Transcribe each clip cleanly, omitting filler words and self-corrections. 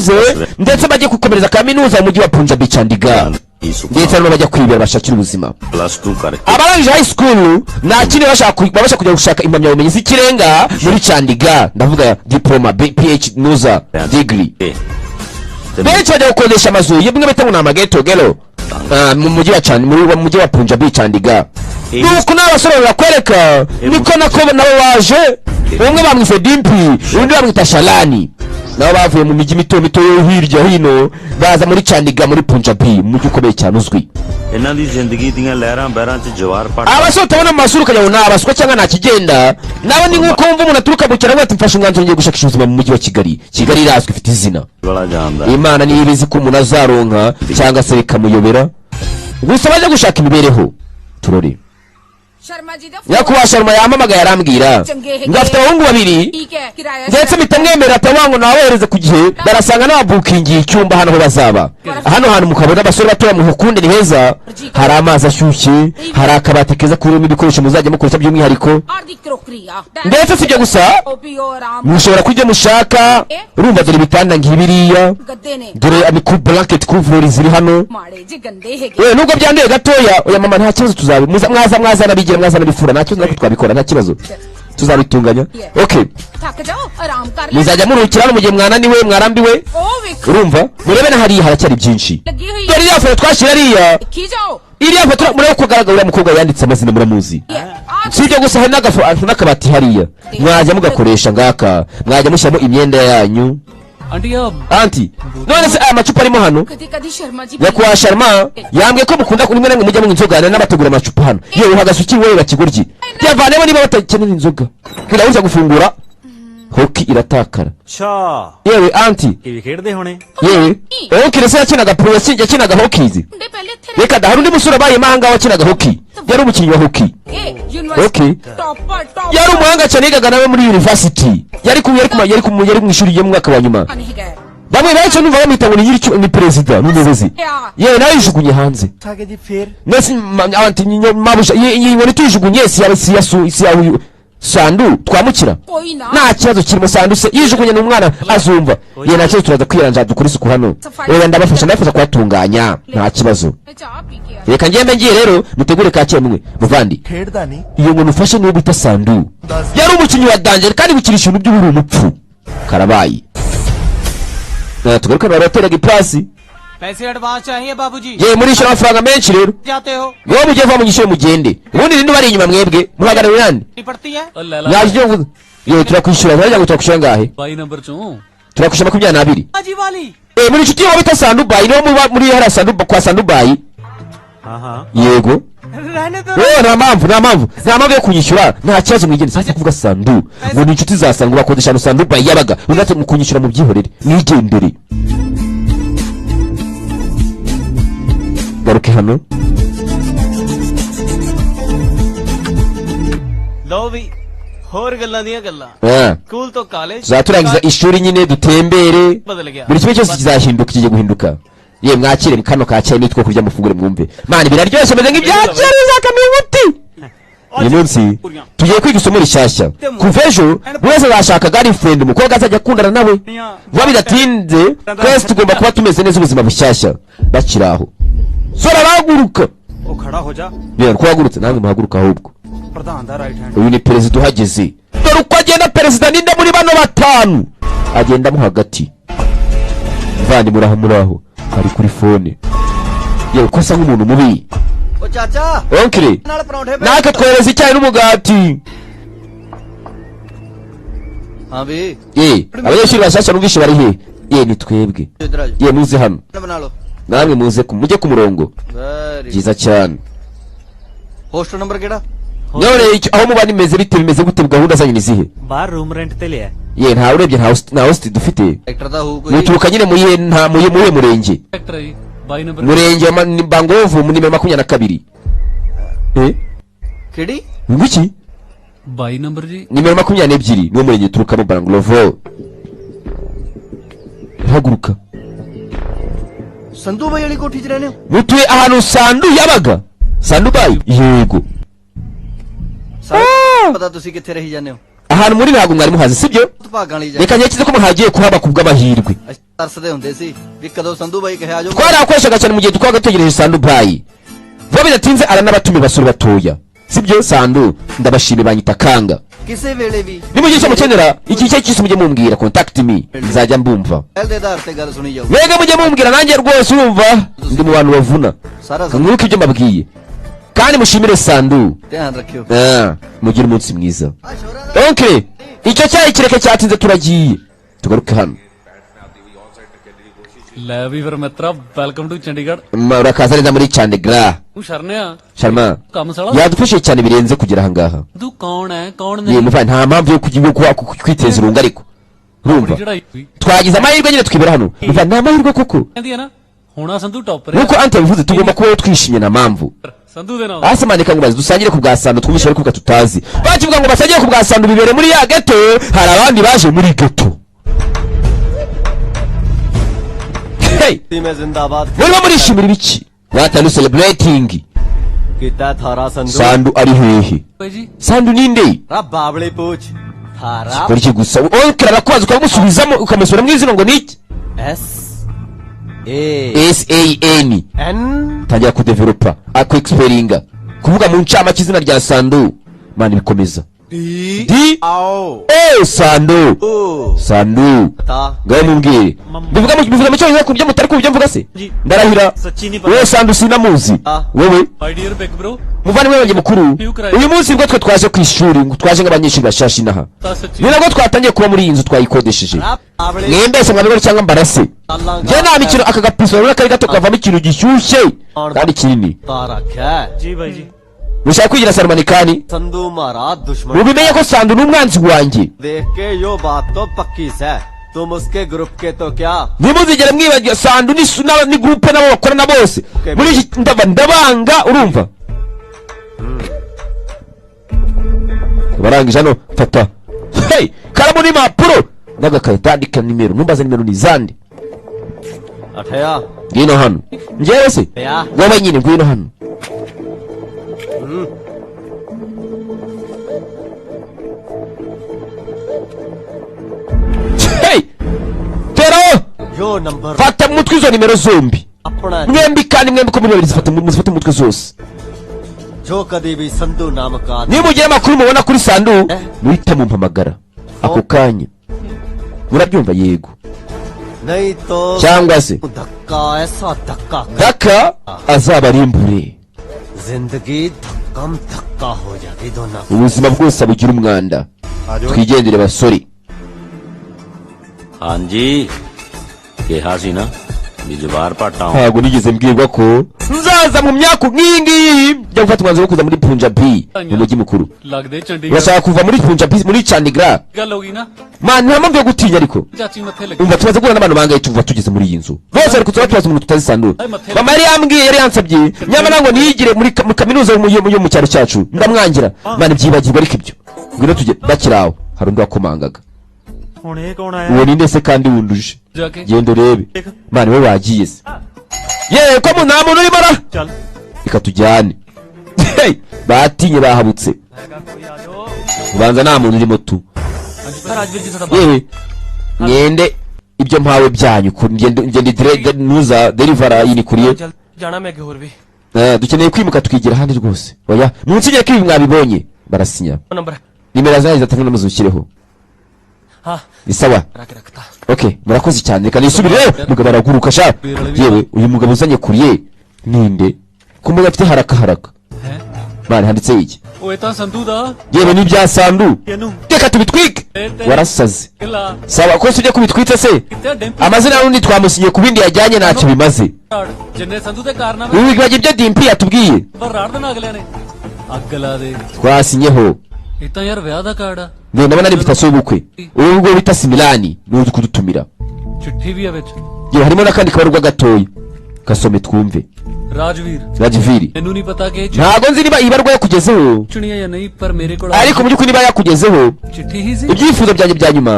bize ndetse bajye gukomereza kaminuza mu mujyi wa Punjabi, Chandigarh, ndetse harimo bajya kwibera bashakira ubuzima. Plus 2 ਕਰਕੇ Abarangije high school nta kindi bashaka, babasha kujya gushaka impamyabumenyi z'ikirenga muri Chandigarh, ndavuga diploma, PH nuza degree. Benshi bajya gukodesha amazu bimwe bita ngo ni amageto gero mu mujyi wa Chan muri mu mujyi wa Punjabi, Chandigarh. Nuko n'abasore bakwereka niko nako nabo baje. Umwe bamwise Dimpi, undi bamwita Shalani. Nabo bavuye mu mijyi mito mito yo hirya hino, baza muri Chandigarh, muri Punjabi, umujyi ukomeye cyane uzwi. ਇਹਨਾਂ ਦੀ ਜ਼ਿੰਦਗੀ ਦੀਆਂ ਲਹਿਰਾਂ ਬਹਿਰਾਂ 'ਚ ਜਵਾਰ ਭਾਟਾ Abasore utabona mu masura ukagira ngo ni abaswa cyangwa nta kigenda, nawe ni nk'uko wumva umuntu aturuka mu cyaro ati: "Mfashe umwanzuro, ngiye gushakisha ubuzima mu mujyi wa Kigali." Kigali irazwi, ifite izina. ਵਾਲਾ ਜਾਂਦਾ। Imana niyo ibizi ko umuntu azaronka cyangwa se bikamuyobera. Gusa bajya gushaka imibereho turore. Sharma ji ਦਾ Nyakubahwa Sharma yampamagaye, arambwira ngo afite abahungu babiri, ਠੀਕ ਹੈ ਕਿਰਾਇਆ ndetse mpita mwemera atavuga ngo nabohereze ku gihe. Barasanga nababukingiye icyumba hano aho bazaba. Hano hantu mukabona abasore batoya muhukunde, ni heza, hari amazi ashyushye, hari akabati keza kurimo ibikoresho muzajya mukoresha by'umwihariko. ਆਰਦੀ crockery ਆ। Ndetse si ibyo gusa, OP ਆਰਾਮ mushobora kurya mushaka. Urumva, dore ibitanda ngibiriya, ਗੱਦੇ ਨੇ। Dore amiku blanket couvre ziri hano. ਮਾੜੇ ਜੇ ਗੰਦੇ ਹੈਗੇ। We, nubwo byanduye gatoya, oya mama, nta kibazo, tuzabe mwaza mwazana bigira mwazana bifura, nta kibazo, natwe twabikora, nta kibazo, tuzabitunganya, okay. ਥੱਕ ਜਾਓ, ਆਰਾਮ ਕਰ ਲੈ। Muzajya muruhukira hano mu gihe mwananiwe, mwarambiwe. ਉਹ ਵੇਖ Urumva, murebe na hariya haracyari byinshi. ਲੱਗੀ ਹੋਈ। Dore iriya foto twashyira hariya. ਦੇਖੀ ਜਾਓ। Iriya foto murebe ko ugaragara, uriya mukobwa yanditse amazina, muramuzi. ਆ Si ibyo gusa, hari n'akabati hariya mwajya mugakoresha ngaka, mwajya mushyiramo imyenda yanyu. Aunty अब Aunty, none se aya macupa arimo hano? ਕਦੀ ਕਦੀ ਸ਼ਰਮਾ ji Nyakubahwa Sharma yambwiye ko mukunda rimwe na rimwe mujya munywa inzoga, n'abategura amacupa hano. Yewe, uhagaze ukiri wowe bakigoryi, yavanemo niba batakenera inzoga. Birabuza gufungura hockey iratakara. ਅੱਛਾ। Yewe aunty. ਕੀ ਖੇਡਦੇ ਹੋਣੇ? Yewe hockey, ese yakinaga pro, yakinaga hockey? ਮੁੰਡੇ ਪਹਿਲੇ ਇੱਥੇ Reka da, hari undi musore abayemo ahangaha wakinaga hockey, yari umukinnyi wa hockey. ਰਹੇ university topper top. Yari umuhanga cyane, yigaga nawe muri university, yari ku yari ku yari ku yari mu ishuri ryo mu mwaka wa nyuma. ਨਹੀਂ ਗਏ। Bamwe benshi numva bamwita ngo ni nyiri, ni perezida, ni umuyobozi. Yewe, nawe yijugunye hanze. ਠਾਕੇ ਜੀ ਫੇਰ। Nese aunty, mabuja, iyi nkoni tuyijugunye si ya si ya si ya uyu Sandu twamukira? ਕੋਈ ਨਾ। Nta kibazo kirimo. Sandu se yijugunye ni umwana, azumva. Ye, nta kibazo, turaza kwiranja dukore isuku hano. Yewe, ndabafasha kuhatunganya, nta kibazo. ਮੈਂ ਚਾਹ ਪੀ ਕੇ ਆ। Reka ngende, ngiye rero, mutegure ka mwe muvandi. ਖੇਡਦਾ ਨਹੀਂ। Iyo nkoni ufashe niyo bita Sandu, yari umukinnyi wa danger, kandi gukinisha ibintu by'ubu umupfu karabaye. Tugaruke, barateraga ipasi. पैसे advance चाहिए बाबूजी। Ye, murishyura amafaranga menshi rero. जाते हो। Wowe mugiye vuba, munyishyure mugende. Ubundi ninde ubari inyuma? Mwebwe muhagarariwe nande? नहीं पड़ती है। Mwaje ibyo mvuze. Yewe, turakwishyura, turagira ngo turakwishyura ngahe? 22 number चो। Turakwishyura 22. जी वाली। Eh, muri inshuti yawe bita Sandubayi, niwo muba muri hariya Sandu, kwa Sandubayi? ਹਾਂ ਹਾਂ। Yego. रहने दो। Eh, nta mpamvu yo kunyishyura, nta kibazo, mwigende. Sasa kuvuga Sandu ngo ni inshuti za Sandu, bakodesha ahantu Sandubayi yabaga. Undi ati: "Mu kunyishyura mu byihorere, mwigendere." Garuke hano. ਲਓ ਵੀ ਹੋਰ ਗੱਲਾਂ ਦੀਆਂ ਗੱਲਾਂ। Ah. School ਤੋਂ college Tuzaba turangiza ishuri nyine, dutembere. ਬਦਲ ਗਿਆ। Buri kimwe cyose kizahinduka, kigiye guhinduka. Ye, mwakire kano ka cyayi nitwo kurya, mufungure mwumve. Mani, biraryoshye, meze nk'ibya kera zakamiye umuti. Uyu munsi tugiye kwiga isomo rishyashya. Kuva ejo buri wese azashaka girlfriend, umukobwa azajya akundana nawe. Vuba bidatinze twese tugomba kuba tumeze neza, ubuzima bushyashya. Bakiri aho, sora arahaguruka. ਉਹ ਖੜਾ ਹੋ ਜਾ। Reba ko uhagurutse, namwe muhaguruka ahubwo. ਪ੍ਰਧਾਨ ਦਾ right hand. Uyu ni perezida uhageze. Dore uko agenda. Perezida ninde muri bano batanu? Agendamo hagati. Mvandi, muraho, muraho. Ari kuri phone. Yewe, ko asa nk'umuntu mubi? ਉਹ ਚਾਚਾ Uncle, ਨਾਲ ਪਰੌਂਠੇ। Natwe twohereza icyayi n'umugati. ਹਾਂ ਵੀ। Ye, abanyeshuri bashyashya numvishe bari he? Ye, ni twebwe. ਇੱਧਰ ਆ Ye, muze hano. ਜਾ ਬਣਾ ਲਓ। Namwe muze mujye ku murongo. Very. Byiza cyane. Hostel number ਕਿਹੜਾ? None aho muba nimeze bite, bimeze gute, gahunda zanyu ni zihe? ਬਾਹਰ room rent ਤੇ ਲਿਆ। Ye, ntawe urebye, nta host dufite. Actor ਦਾ ਹੋਊ ਕੋਈ। Muturuka nyine muyihe nta muye muhe murenge? Sector ਹੈ ਜੀ 22 number. Murenge wa ni Bangovu mu nimero 22. Eh. ਕਿਹੜੀ? Nguki? 22 number ਜੀ। Nimero 22 niwo murenge uturukamo, Bangovu. Haguruka. Sandhu ਬਾਈ ਵਾਲੀ ਕੋਠੀ 'ਚ ਰਹਿੰਦੇ ਹੋ? Mutuye ahantu Sandu yabaga, Sandu bayi? Yego. ਸਾਰਾ ਪਤਾ ਤੁਸੀਂ ਕਿੱਥੇ ਰਹੀ ਜਾਂਦੇ ਹੋ। Ahantu muri ntabwo mwari muhazi, sibyo? ਭਾਗਾਂ ਵਾਲੀ ਜਗ੍ਹਾ। Reka ntekereze ko muhagiye kuhaba ku bw'amahirwe. ਅਸੀਂ ਤਰਸਦੇ ਹੁੰਦੇ ਸੀ ਵੀ ਕਦੋਂ ਸੰਧੂ ਬਾਈ ਕਹੇ ਆਜੋ। Twarakoreshaga cyane mu gihe twabaga dutegereje Sandu Bayi. Vuba bidatinze aranabatumiye, basore batoya, sibyo? Sandu, ndabashimiye, banyita Kanga. ਕਿਸੇ ਵੇਲੇ ਵੀ Nimugira icyo mukenera, igihe icyo ari cyo cyose, mujye mumbwira, contact me, nzajya mbumva. ਪਹਿਲ ਦੇ ਆਧਾਰ ਤੇ ਗੱਲ ਸੁਣੀ ਜਾਊ। Mwebwe mujye mumbwira, nanjye rwose urumva ndi mu bantu bavuna. ਸਾਰਾ Mwibuke ibyo mbabwiye kandi mushimire Sandu. ਧਿਆਨ ਰੱਖਿਓ। Ah, mugire umunsi mwiza. Oncle, icyo cyayi kireke, cyatinze, turagiye tugaruke hano. ਲੈ ਵੀ ਫਿਰ ਮਿੱਤਰਾ, welcome to Chandigarh. Urakaza neza muri Chandigarh. ਤੂੰ ਸ਼ਰਨਿਆ Sharma ਕੰਮ ਸਾਲਾ yadufashije cyane birenze kugera ahangaha. ਤੂੰ ਕੌਣ ਹੈ ਕੌਣ Ye ਨਹੀਂ muva, nta mpamvu yo kujya kwiteza irungu, ariko urumva ਚੜਾਈ ਹੋਈ twagize amahirwe nyine twibera hano. Muva, ni amahirwe koko. ਕਹਿੰਦੀ ਹੈ ਨਾ ਹੋਣਾ Sandhu topper. Nkuko ante yabivuze, tugomba kubaho twishimye, nta mpamvu. Sandhu ਦੇ ਨਾਲ। Hasi manika ngo baze dusangire ku bwa Sandu, twumvishe bari kuvuga tutazi. Bakivuga ngo basangire ku bwa Sandu, bibere muri ya ghetto. Hari abandi baje muri ghetto. Hey! ਮੈਂ ਜ਼ਿੰਦਾਬਾਦ। Murimo murishimira ibiki? What are you celebrating? ਕੀਤਾ ਥਾਰਾ Sandhu. Sandu ari hehe? ਬਾਈ ਜੀ। Sandu ninde? ਰਾ ਬਾਬਲੇ ਪੂਛ ਥਾਰਾ। Kora iki gusa? Onkera arakubaza ukamusubizamo, ukamusubira mu izina ngo ni iki? S A S A N N Tangira kudevelopa, aku-explain-inga, kuvuga mu ncamake izina rya Sandu. Mani bikomeza. D D ਆਓ O Sandu. O Sandu. ਤਾ। Ngaho mumbwire, bivuga mu cyongereza ku buryo mutari ku buryo mvuga se? Ndarahira. ਸੱਚੀ ਨਹੀਂ। Wowe Sandu sinamuzi. Ah. Wowe. My dear big bro. Muvandimwe wanjye mukuru, uyu munsi nibwo twe twaje ku ishuri, ngo twaje nk'abanyeshuri bashasha inaha. ਤਾਂ ਸੱਚੀ Ni nabwo twatangiye kuba muri iyi nzu twayikodesheje. ਰਾ ਬਾਬਲੇ। Mwembese mwabigore cyangwa mbarase. Njye nta mikino. Aka gapiso urabona kari gato, kavamo ikintu gishyushye kandi kinini. ਤਾ ਰੱਖਿਆ ਜੀ ਬਾਈ ਜੀ। Mushaka kwigira Salman Khan. Sandhu ਮਾਰਾ ਦੁਸ਼ਮਣ। Mubimenye ko Sandu ni umwanzi wanjye. देख के यो बात तो पक्की से तुम उसके ग्रुप के तो क्या Ntimuzigere mwibagirwa Sandu ni ni groupe nabo bakorana bose muri iki, ndava ndabanga, urumva? Barangije hano, fata, hey, karamu n'impapuro n'agakayi, tandika nimero. Ntumbaze nimero ni izande. ਅਠਿਆ। Ngwino hano. Njyewe se? Ya. Wowe nyine, ngwino hano. Hey! Teraho. यो number Fata mu mutwe izo nimero zombi. अपना Mwembi, kandi mwembi ko muri babiri, zifata, muzifate mu mutwe zose. जो कभी भी संधू नाम का Niba mugira amakuru mubona kuri Sandu, muhite mumpamagara ako kanya, murabyumva? Yego. नहीं तो Cyangwa se धक्का ऐसा धक्का Daka azabarimbure. जिंदगी धक्कम धक्का हो जाती दोनों। Ubuzima bwose bugira umwanda. Twigendere basore. ਹਾਂਜੀ, ਕਿਹਾ ਸੀ ਨਾ ਵੀ ਜਵਾਰ ਭਾਟਾ। Ntabwo nigeze mbwirwa ko nzaza mu myaka nk'iyi ngiyi njya gufata umwanzuro wo kuza muri Punjabi, mu mujyi mukuru. ਲੱਗਦੇ Chandigarh. Urashaka kuva muri Punjabi, muri Chandigarh? ਗੱਲ ਹੋ ਗਈ ਨਾ। Man, nta mpamvu yo gutinya, ariko ਚਾਚੀ ਮੱਥੇ ਲੱਗੀ। umva, tumaze guhura n'abantu bangaye tuva tugeze muri iyi nzu? Bose bari kuza batubaza umuntu tutazi, Sandu. Mama yari yambwiye, yari yansabye nyamara ngo niyigire muri mu kaminuza yo mu cyaro cyacu, ndamwangira. Man, byibagirwa, ariko ibyo ngwino tujye. Bakiri aho, hari undi wakomangaga. ਹੁਣ ਇਹ ਕੌਣ ਆਇਆ? Uwo ninde se kandi wunduje? ਜਾ ਕੇ Genda urebe. Man, we wagiye se? Yewe, ko nta muntu urimo ra? ਚੱਲ। Reka tujyane. Hey, batinye, bahabutse, ubanza nta muntu urimo tu. ਹਾਂਜੀ ਰਾਜਵੀਰ ਜੀ ਤੁਹਾਡਾ Yewe, mwende ibyo mpawe byanyu, ngende ngende nuza delivery iyi courier. ਚੱਲ ਜਾਣਾ ਮੈਂ ਅੱਗੇ ਹੋਰ ਵੀ। Eh, dukeneye kwimuka tukigira ahandi rwose. Oya, munsinyire ko ibi mwabibonye. Barasinya. Number. Nimero zanyu za telefone muzushyireho. ਹਾਂ। Ni sawa. ਰੱਖ ਰੱਖਤਾ। Okay, murakoze cyane, reka nisubire. Mugabo araguruka sha. Yewe, uyu mugabo uzanye courier ninde ko mbona afite haraka haraka? ਹੈ Bari handitseho iki? ਉਹ ਇਹ ਤਾਂ ਸੰਧੂ ਦਾ। Yewe, ni ibya Sandu. ਇਹਨੂੰ Reka tubitwike. Warasaze. ਕਿਲਾ Sawa, ko sibyo kubitwitse se? ਕਿੱਥੇ Dimple Amazina y'undi twamusinye ku bindi yajyanye, ntacyo bimaze. ਜਿੰਨੇ ਸੰਧੂ ਦੇ ਕਾਰਨਾਮੇ Ubu bibagira ibyo Dimpi yatubwiye. ਪਰ ਰਾੜ ਦੇਣਾ ਅਗਲਿਆਂ ਨੇ ਅੱਗ ਲਾ ਦੇ। Twasinyeho. ਇਹ ਤਾਂ ਯਾਰ ਵਿਆਹ ਦਾ ਕਾਰਡ ਆ। Njye ndabona ari invitation y'ubukwe. Ubu ngubu bita Similani ni uzi kudutumira. ਚਿੱਠੀ ਵੀ ਆ ਵਿੱਚ। Yewe, harimo n'akandi kabarwa gatoya, gasome twumve. Rajveer. Rajviri. ਮੈਨੂੰ ਨਹੀਂ ਪਤਾ ਕਿ ਇਹ Ntabwo nzi niba ibarwa yakugezeho, ਚੁਣੀ ਜਾਂ ਨਹੀਂ, ਪਰ ਮੇਰੇ ਕੋਲ ariko mu by'ukuri niba yakugezeho, ਚਿੱਠੀ ਹੀ ਸੀ। ibyifuzo byanjye bya nyuma,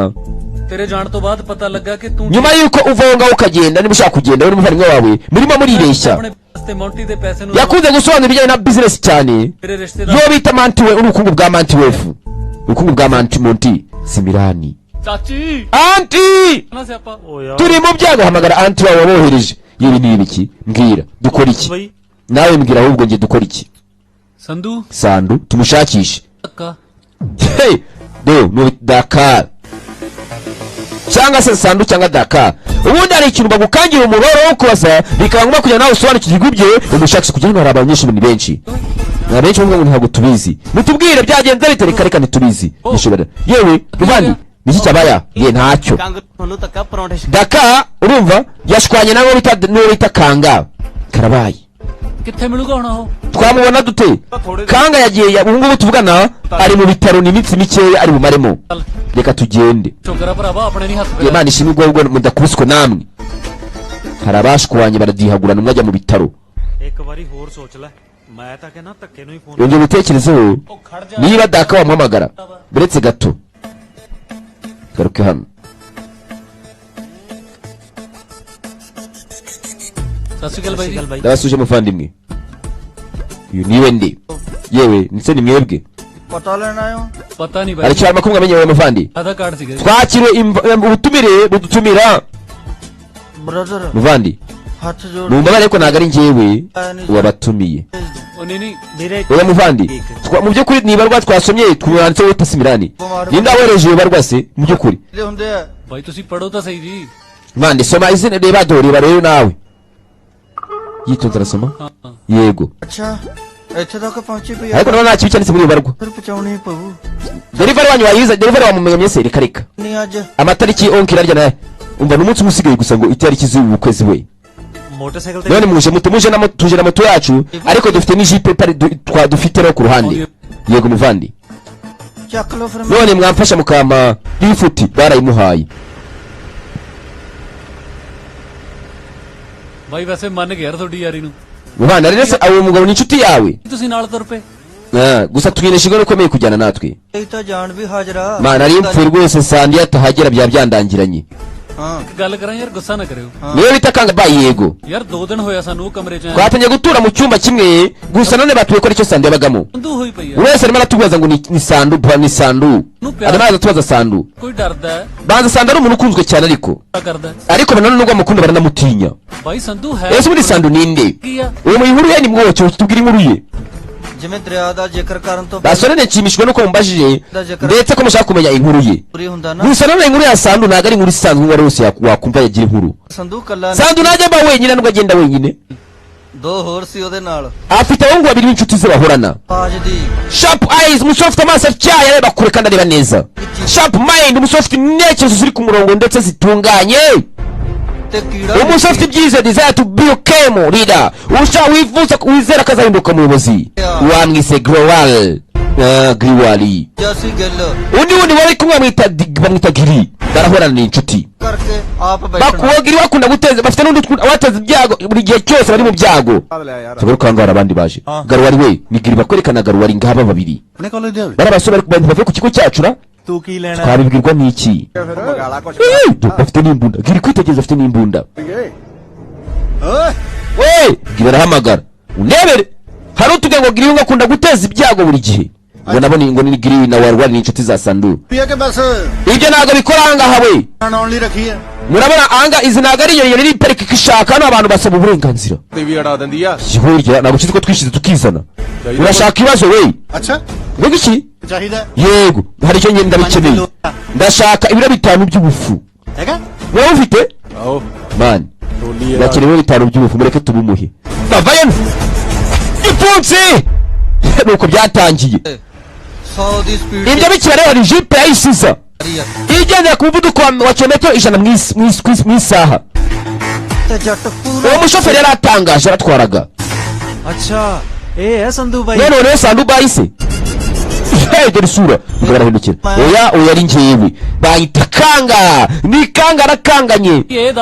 ਤੇਰੇ ਜਾਣ ਤੋਂ ਬਾਅਦ ਪਤਾ ਲੱਗਾ ਕਿ ਤੂੰ nyuma y'uko uva aho ngaho ukagenda, niba ushaka kugenda wowe n'umuvandimwe wawe, murimo muribeshya. ਆਪਣੇ ਵਾਸਤੇ ਮੌਂਟੀ ਦੇ ਪੈਸੇ ਨੂੰ Yakunze gusobanura ibijyanye na business cyane. ਤੇਰੇ ਰਿਸ਼ਤੇਦਾਰ Iyo bita Mantiwe, ubukungu bwa Mantiwefu. Ubukungu bwa Monty, Monty Simirani. ਚਾਚੀ Aunty, ਨਾ ਸਿਆਪਾ turi mu byago. Hamagara aunty wawe wabohereje. Yewe, ni ibiki? Mbwira, dukora iki? ਬਈ Nawe mbwira ahubwo, njye dukora iki? Sandhu. Sandu tumushakishe. ਧੱਕਾ। Hey, do ni Dakar cyangwa se Sandu cyangwa Dakar. Ubundi hari ikintu bagukangira umubare wo kubaza, bikaba ngombwa kugira nawe usobanukirwe ibye umushakisha, kugira ngo hari abanyeshuri ni benshi, ni benshi bavuga ngo ntabwo tubizi, mutubwire byagenze bite. Reka reka, ntitubizi. Gishobora yewe muvandi, niki cyabaya ye? Ntacyo. Kang ਤੁਹਾਨੂੰ ਧੱਕਾ ਪਰੌਂਠੇ Daka urumva yashwanye nawe bita n'uwo bita Kanga, karabaye. ਕਿੱਥੇ ਮਿਲੂਗਾ ਹੁਣ ਉਹ? Twamubona dute? Kanga yagiye ubu ngubu tuvugana ari mu bitaro, ni iminsi mikeya ari bumaremo. Reka tugende. ਸ਼ੁਕਰ ਆ ਭਰਾਵਾ, ਆਪਣੇ ਨਹੀਂ ਹੱਥ ਪਿਆ। Imana ishimwe ubwo mudakubiswe namwe. Hari abashwanye baradihagurana, umwe ajya mu bitaro. ਇੱਕ ਵਾਰੀ ਹੋਰ ਸੋਚ ਲੈ, ਮੈਂ ਤਾਂ ਕਹਿੰਦਾ ਧੱਕੇ ਨੂੰ ਹੀ phone Yongera ubitekerezeho. ਉਹ ਖੜ ਜਾ। Niba Daka wamuhamagara, uretse gato garuke hano. ਸਤਿ ਸ਼੍ਰੀ ਅਕਾਲ ਬਾਈ ਜੀ। Ndabasuje muvandimwe. Uyu niwe ndi yewe, ndetse ni mwebwe. ਪਤਾ ਲੈਣ ਆਏ ਹੋ? ਪਤਾ ਨਹੀਂ Hari ਬਾਈ। icyo amakuru mwamenye wowe muvandi? ਆਦਾ ਕਾਰਡ ਸੀਗਾ ਜੀ। Twakiriwe ubutumire budutumira. Brother, Muvandi, ਹੱਥ ਜੋੜ mumbabare ariko ntabwo ari njyewe wabatumiye. ਉਹ ਨਹੀਂ ਨਹੀਂ। ਵੀਰੇ। Oya muvandi, mu by'ukuri ni ibarwa twasomye, twanditseho wita Simirani. Ninde wabohereje iyo barwa se mu by'ukuri? ਦੇ ਹੁੰਦੇ ਆ। ਬਾਈ, ਤੁਸੀਂ ਪੜੋ ਤਾਂ ਸਹੀ ਜੀ। Muvandi, soma izina, reba, dore reba rero nawe. Yitonze arasoma. ਹਾਂ ਹਾਂ। Yego. ਅੱਛਾ, ਇੱਥੇ ਤੱਕ ਪਹੁੰਚੀ ਪਈ ਆ। Ariko ndabona nta kibi cyanditse muri iyo barwa. ਫਿਰ ਪਹੁੰਚਾਉਣੀ ਪਊ। Delivery wanyu wayiza, delivery wamumenye se? Reka reka. ਨਹੀਂ ਅੱਜ। Amatariki onki irarya naye. Umva, ni umunsi umwe usigaye gusa ngo itariki z'ubu kwezi we. Motorcycle ਤੇ None muje mute? Muje na moto, tuje na moto yacu, ariko dufite n'ijipe pari twa dufite no ku ruhande. Yego muvandi. ਚੱਕ ਲਓ ਫਿਰ ਮੈਂ। None mwamfasha mukampa lifuti? Barayimuhaye. ਬਾਈ, ਵੈਸੇ ਮੰਨ ਗਿਆ ਯਾਰ ਤੁਹਾਡੀ ਯਾਰੀ ਨੂੰ। Muvandi, rero se uwo mugabo ni inshuti yawe? ਤੁਸੀਂ ਨਾਲ ਤੁਰ ਪਏ। Ah, gusa twinesha ingoro ikomeye kujyana natwe. ਇਹ ਤਾਂ ਜਾਣ ਵੀ ਹਾਜ਼ਰਾ। Mana, nari mpfuye rwose, Sandi atahagera byaba byandangiranye. ਹਾਂ। ਇੱਕ ਗੱਲ ਕਰਾਂ ਯਾਰ, ਗੁੱਸਾ ਨਾ ਕਰਿਓ। Niyo bita Kanga bayi? Yego. ਯਾਰ, ਦੋ ਦਿਨ ਹੋਇਆ ਸਾਨੂੰ ਉਹ ਕਮਰੇ 'ਚ ਆਏ। Twatangiye gutura mu cyumba kimwe, gusa none batuye ko aricyo Sandu yabagamo. Sandhu ਹੋਈ ਪਈ ਆ। Buri wese arimo aratubaza ngo ni Sandu bwa ni Sandu, arimo araza atubaza Sandu. ਕੋਈ ਡਰਦਾ ਹੈ, Banza Sandu ari umuntu ukunzwe cyane, ariko ਕਰਦਾ ਹੈ। ariko nanone nubwo amukunda baranamutinya. ਬਾਈ, ਸੰਧੂ ਹੈ Ese ubundi Sandu ninde? ਕੀ ਆ? Uwo mu inkuru ye ni mwocyo, tubwire inkuru ye. ਜਿਵੇਂ ਦਰਿਆ ਦਾ ਜ਼ਿਕਰ ਕਰਨ ਤੋਂ Basore, nshimishijwe nuko mumbajije, ndetse ko mushaka kumenya inkuru ye. ਪੂਰੀ ਹੁੰਦਾ ਨਾ। Gusa nanone inkuru ya Sandu ntabwo ari inkuru isanzwe uwo ari wese wakumva yagira inkuru. Sandhu ਕੱਲਾ। Sandu ntajya aba wenyine, nubwo agenda wenyine. ਦੋ ਹੋਰ ਸੀ ਉਹਦੇ ਨਾਲ। Afite abahungu babiri b'inshuti ze bahorana. ਬਾਜ ਦੀ। Sharp eyes, umusore ufite amaso atyaye areba kure kandi areba neza. Sharp mind, umusore ufite intekerezo ziri ku murongo ndetse zitunganye. ਤੇ ਕੀੜਾ। Umusore ufite ibyiza, desire to become leader, ushaka wifuza wizera ko azahinduka umuyobozi. Wamwise Growal, Griwali. Jassi Gill. Undi wundi bari kumwe bamwita Giri, barahorana, ni inshuti. ਕਰਕੇ ਆਪ ਬੈਠਣਾ। Bakuwo Giri bakunda guteza, bafite n'undi wateza ibyago buri gihe cyose bari mu byago. Tugaruka ahangaha, hari abandi baje. Garuwari we ni Giri, bakwerekana Garuwari. Ngaba babiri ਆਪਣੇ ਕਾਲਜ ਦੇ ਹੋਵੇ। bari abasore bari bavuye ku kigo cyacu ra. ਤੂੰ ਕੀ ਲੈਣਾ? Twabibwirwa n'iki? ਮੰਗਾ ਲਾ ਕੁਛ। Eh, bafite n'imbunda. Giri kwitegereza, afite n'imbunda. ਓਏ। We Giri arahamagara, unebere hari utubwira ngo Giri ngo akunda guteza ibyago buri gihe, ngo nabo ni ngo ni Giri na Warwari, ni inshuti za Sandu. ਵੀ ਕਿ ਬਸ Ibyo ntabwo bikora ahangaha we. ਆਉਣ ਲਈ ਰੱਖੀ ਹੈ। Murabona ahanga izi ntabwo ari iyo iri pariki ishaka hano abantu basaba uburenganzira. ਤੇ ਵੀ ਅੜਾ ਦਿੰਦੀ ਆ। Burya ntabwo ukizi ko twishyize tukizana, urashaka ibibazo we. ਅੱਛਾ। Mbega iki? ਚਾਹੀਦਾ। Yego, hari icyo ngenda bikeneye, ndashaka ibiro 5 by'ubufu. ਹੈਗਾ। Wowe ufite? ਆਓ। Mani, ਟੋਲੀ। ndakira ibiro 5 by'ubufu, mureke tubumuhe. Bavayo gipfunsi, nuko byatangiye. 100 ਦੀ speed. Ibyo bikiba rero, ni jipe yayisiza ਰਹੀ ਆ। igendera ku muvuduko wa kilometero 100 mu isaha. ਤੇ ਜੱਟ ਪੂਰਾ। Uwo mushoferi yari atangaje, aratwaraga. ਅੱਛਾ, ਇਹ ਹੈ ਸੰਧੂ ਬਾਈ। None rero Sandu bahise, hey, dore isura. Umugabo arahindukira, oya oya, ari njyewe, bayita Kanga, ni Kanga, arakanganye.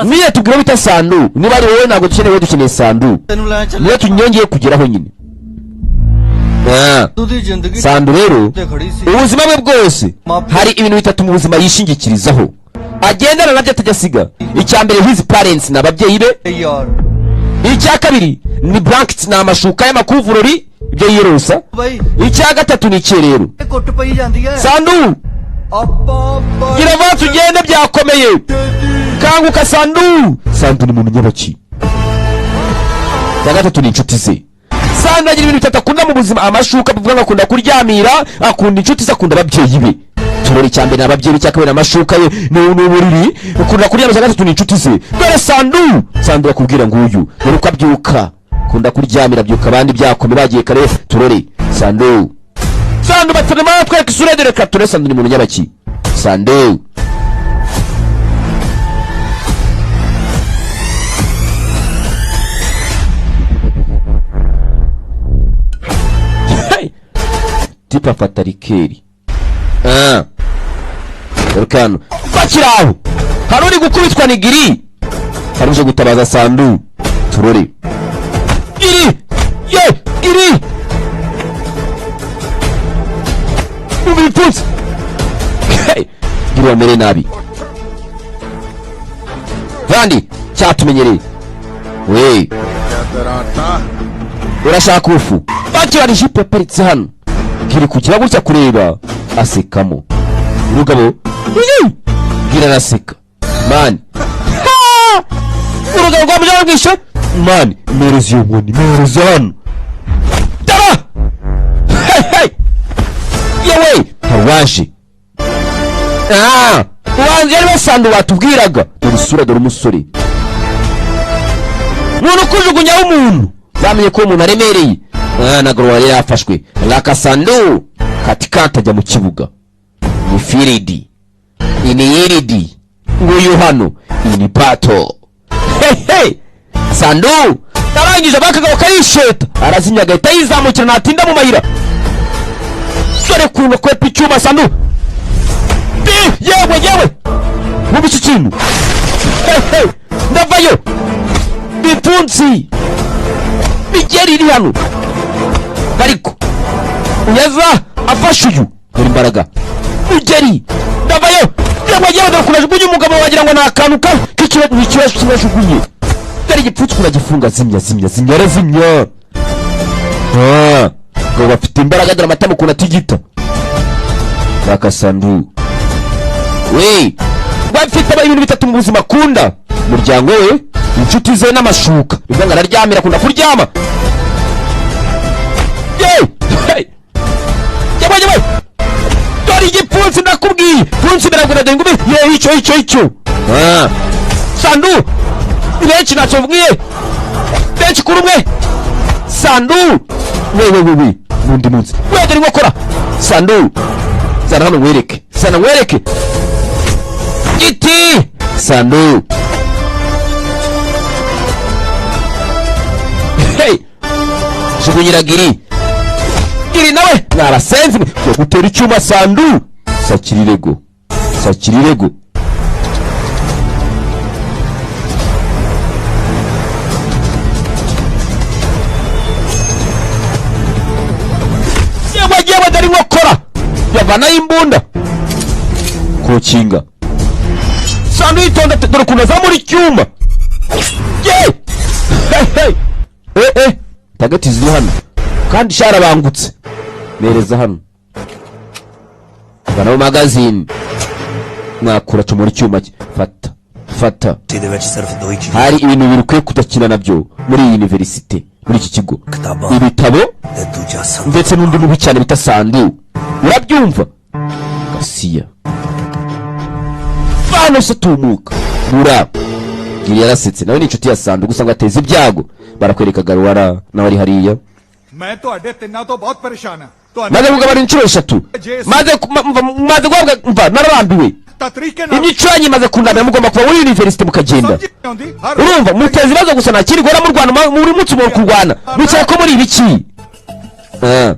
Niyo tubwira bita Sandu, niba ari wowe ntabwo dukeneye wowe, dukeneye Sandu. ਤੈਨੂੰ ਲੈ ਚੱਲ। Niyo tunyongeye kugeraho nyine. Ah, Sandhu ਦੀ ਜ਼ਿੰਦਗੀ Sandu rero, ਤੇ ਖੜੀ ਸੀ। Ubuzima bwe bwose hari ibintu bitatu mu buzima yishingikirizaho, agendana nabyo atajya asiga. Icya mbere, his parents, ni ababyeyi be. ਯਾਰ। Icya kabiri ni blankets, ni amashuka y'amakuvurori. Ibyo yiyorosa. ਬਈ Icya gatatu ni iki rero? ਇਹ ਕੁੱਟ ਪਈ ਜਾਂਦੀ ਹੈ Sandu, ਆਪਾਂ gira vuba tugende, byakomeye. Kanguka Sandu. Sandu ni muntu nyabaki. Icya gatatu ni inshuti ze. Sandu agira ibintu bitatu akunda mu buzima: amashuka, bivuga ngo akunda kuryamira, akunda inshuti ze, akunda ababyeyi be. Turore, icya mbere ni ababyeyi be, icya kabiri ni amashuka ye, ni uburiri, akunda kuryama, icya gatatu ni inshuti ze. Dore Sandu. Sandu bakubwira nguyu, dore uko abyuka. Akunda kuryamira, abyuka abandi byakome bagiye kare. Turore Sandu. Sandu batarimo batwereka isura ye, dore ka turore. Sandu ni muntu nyabaki. Sandu. Hey! Tipe afata rikeri. Ah. Dore kano bakiri aho, hari uri gukubitwa ni Giri, hari uje gutabaza Sandu. Turore Giri ye Giri mu bipfunsi. Hey! Giri bamere nabi vandi cyatumenyereye we. Urashaka ufu? Bakira ijipo yaparitse hano, Giri kugira gutya kureba asekamo urugabo. Iyi! Giri araseka mani. Ha! Urugabo rwamujyana rwishe mani, mpereza iyo nkoni, mpereza hano dara. Hey, hey! Yewe, hari uwaje. Ah, ubanza yari basandu batubwiraga. Dore isura, dore umusore, umuntu ukujugunyaho umuntu, bamenye ko uwo muntu aremereye. Ah, nagoro yari yafashwe rakasandu katikati ajya mu kibuga, ni firidi iniyiridi. Nguyu hano iyi ni pato. Hehe, Sandu arangije abakagabo karisheta, arazimya agahita yizamukira, ntatinda mu mayira. Dore kuntu kwepa icyuma Sandu. Yewe yewe, wumva iki kintu? Hehe, ndavayo bipfunsi migeri iri hano, ariko uyaza afashe uyu. Dore imbaraga mugeri, ndavayo. Yewe yewe, dore ukuntu ajugunye umugabo, wagira ngo ni akantu ka k'ikibazo, ikibazo kibajugunye. Dore igipfunsi ukuntu agifunga, zimya zimya zimya, arazimya. Ah, ngo bafite imbaraga. Dore amatama ukuntu atigita bakasandu we. Bafite ibintu bitatu mu buzima akunda: umuryango we, inshuti ze n'amashuka. Bivuga ngo araryamira, akunda kuryama. Yewe! Hey! Yewe yewe, dore igipfunsi ndakubwiye, pfunsi biragura. Dore ingumi yewe, icyo icyo icyo. Ah. Sandu ni benshi, ntacyo mubwiye, benshi kuri umwe. Sandu we we we we, n'undi munsi we. Dore inkokora Sandu, zana hano nkwereke, zana nkwereke giti Sandu. Hey! Jugunyira Giri. Giri nawe mwarasenze mwe. Yo gutera icyuma Sandu, sakirirego sakirirego. Yewe yewe, dore inkokora yavanayo imbunda kokinga. Sandu yitonda, dore ukuntu azamura icyuma ye. Hey, hey. Eh eh, tagati ziri hano kandi sharabangutse, mereza hano vana mu magazine mwakura, comora icyuma cye, fata fata. ਜਿਹਦੇ ਵਿੱਚ ਸਿਰਫ ਦੋ ਹੀ ਚੀਜ਼ Hari ibintu bibiri ukwiye kudakina nabyo muri iyi universite, muri iki kigo: ਕਿਤਾਬਾਂ ibitabo ਤੇ ਦੂਜਾ ਸੰਦ ndetse n'undi mubi cyane bita Sandu. Urabyumva gasiya vano se tumuka mura. Giri yarasetse, nawe ni inshuti ya Sandu, gusa ngo ateze ibyago. Barakwereka Garuwara nawe ari hariya. ਮੈਂ ਤੁਹਾਡੇ ਤਿੰਨਾਂ ਤੋਂ ਬਹੁਤ ਪਰੇਸ਼ਾਨ ਹਾਂ ਤੁਹਾਨੂੰ Maze kugabana inshuro eshatu, maze maze guhabwa, mva nararambiwe. ਤਾਂ ਤਰੀਕੇ ਨਾਲ Imico yanyu imaze kundamira, mugomba kuva muri universite mukagenda. ਸਮਝ ਨਹੀਂ ਆਉਂਦੀ ਹਰ Urumva muteza ibibazo gusa, nta kindi guhora murwana, buri munsi muri kurwana, mwicara ko muri ibiki. Ah,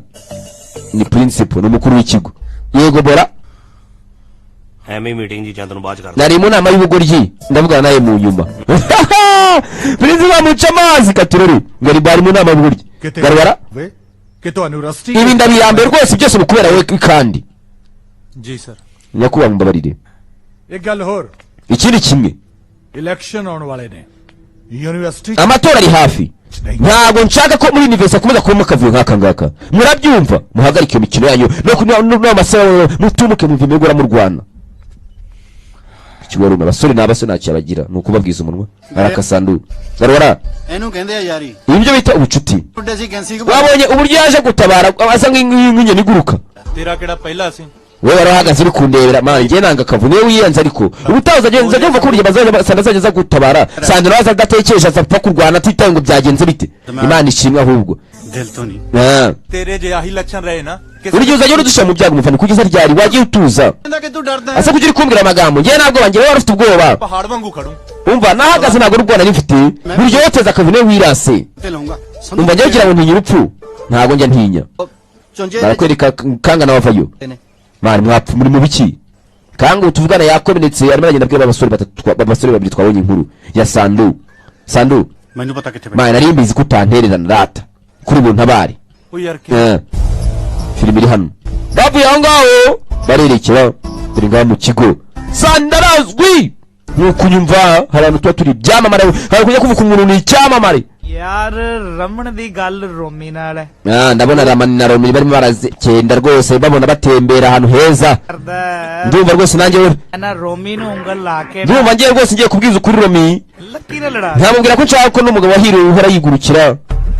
ni principal, ni umukuru w'ikigo. Yego bora. ਐਵੇਂ ਮੀਟਿੰਗ ਜੀ ਜਾਂ ਤੈਨੂੰ ਬਾਅਦ ਚ ਕਰ Nari mu nama y'ubugoryi, ndavugana nawe mu nyuma. Principal amuca amazi katurori ngo ari bari mu nama y'ubugoryi. ਕਿਤੇ Garwara, ਵੇ ਕਿ ਤੁਹਾਨੂੰ ਰਸਟੀ ibi ndabirambiwe rwose, byose ni ukubera we kandi. ਜੀ sir. Nyakubahwa, mumbabarire. ਇੱਕ ਗੱਲ ਹੋਰ। Ikindi kimwe, election ਆਉਣ ਵਾਲੇ ਨੇ university amatora ari hafi. ਨਹੀਂ Ntabwo nshaka ko muri university hakomeza kubamo akavuyo nk'aka ngaka, murabyumva? Muhagarike iyo mikino yanyu no kunywa n'amasaha, mutumuke muve imigora murwana. Ikigo abasore ni abasore, ntacyo yabagira, ni ukubabwiza umunwa arakasandu garora. ਇਹਨੂੰ ਕਹਿੰਦੇ ਆ ਯਾਰੀ। Ibi byo bita ubucuti. ਉੱਡੇ ਸੀ ਗੈਂਸੀ। Wabonye uburyo yaje gutabara asa nk'inyoni iguruka? ਤੇਰਾ ਕਿਹੜਾ ਪਹਿਲਾ ਸੀ? Wowe wari uhagaze uri kundebera mani, njye nanga akavuyo, niwe wiyenze. Ariko ubutaha uzajya wumva ko burya bazajya Sanda azajya aza gutabara. Sanda nawe aza adatekereje, azapfa kurwana atitaye ngo byagenze bite. Imana ishimwe ahubwo. ਦਿਲ ਤੋਂ ਨਹੀਂ। Ah. ਤੇਰੇ ਜੇ ਆਹੀ ਲੱਛਣ ਰਹੇ ਨਾ Buri gihe uzajya udushyira mu byago mufana, kugeza ryari? Wagiye utuza? ਕਹਿੰਦਾ ਕਿ ਤੂੰ ਡਰਦਾ। Ase kuki uri kumbwira amagambo? Njyewe ntabwo banjye, wowe wari ufite ubwoba. ਪਹਾੜ ਵਾਂਗੂ ਖੜੂ। Umva, nahagaze, ntabwo ari ubwoba nari mfite. Buri gihe woteza akavuyo, niwe wirase. ਤੇ ਲਾਉਂਗਾ। Umva, njyewe ugira ngo ntinya urupfu? Ntabwo njya ntinya. ਚੁੰਝੇ Barakwereka Kanga nawe avayo. ਨੇ। Mani, mwapfa muri mu biki? Kanga ubu tuvugana yakomeretse, arimo aragenda abwira abasore batatu abasore babiri twabonye inkuru ya Sandu. Sandu. ਮੈਨੂੰ ਪਤਾ ਕਿੱਥੇ। Mani, nari mbizi ko utantererana rata kuri ubu ntabare. ਉਹ ਯਾਰ ਕੀ Eh. Filime iri hano, bavuye aho ngaho barerekera dore ngaho mu kigo. Sanda arazwi nk'uko unyumva, hari ahantu tuba turi ibyamamare, hari kujya kuvuga umuntu ni icyamamare. ਯਾਰ ਰਮਨ ਦੀ ਗੱਲ ਰੋਮੀ ਨਾਲ ਹੈ। Ah, ndabona Ramani na Romi barimo barazikenda rwose, babona batembera ahantu heza. ਕਰਦਾ ਹੈ। Ndumva rwose nanjye we ਨਾ ਰੋਮੀ ਨੂੰ ਉਂਗਲ ਲਾ ਕੇ ਨਾ ndumva ngiye rwose, ngiye kubwiza ukuri Romi. Lucky ਨਾਲ ਲੜਾ। Nkamubwira ko nshaka ko n'umugabo wahiriwe uhora yigurukira.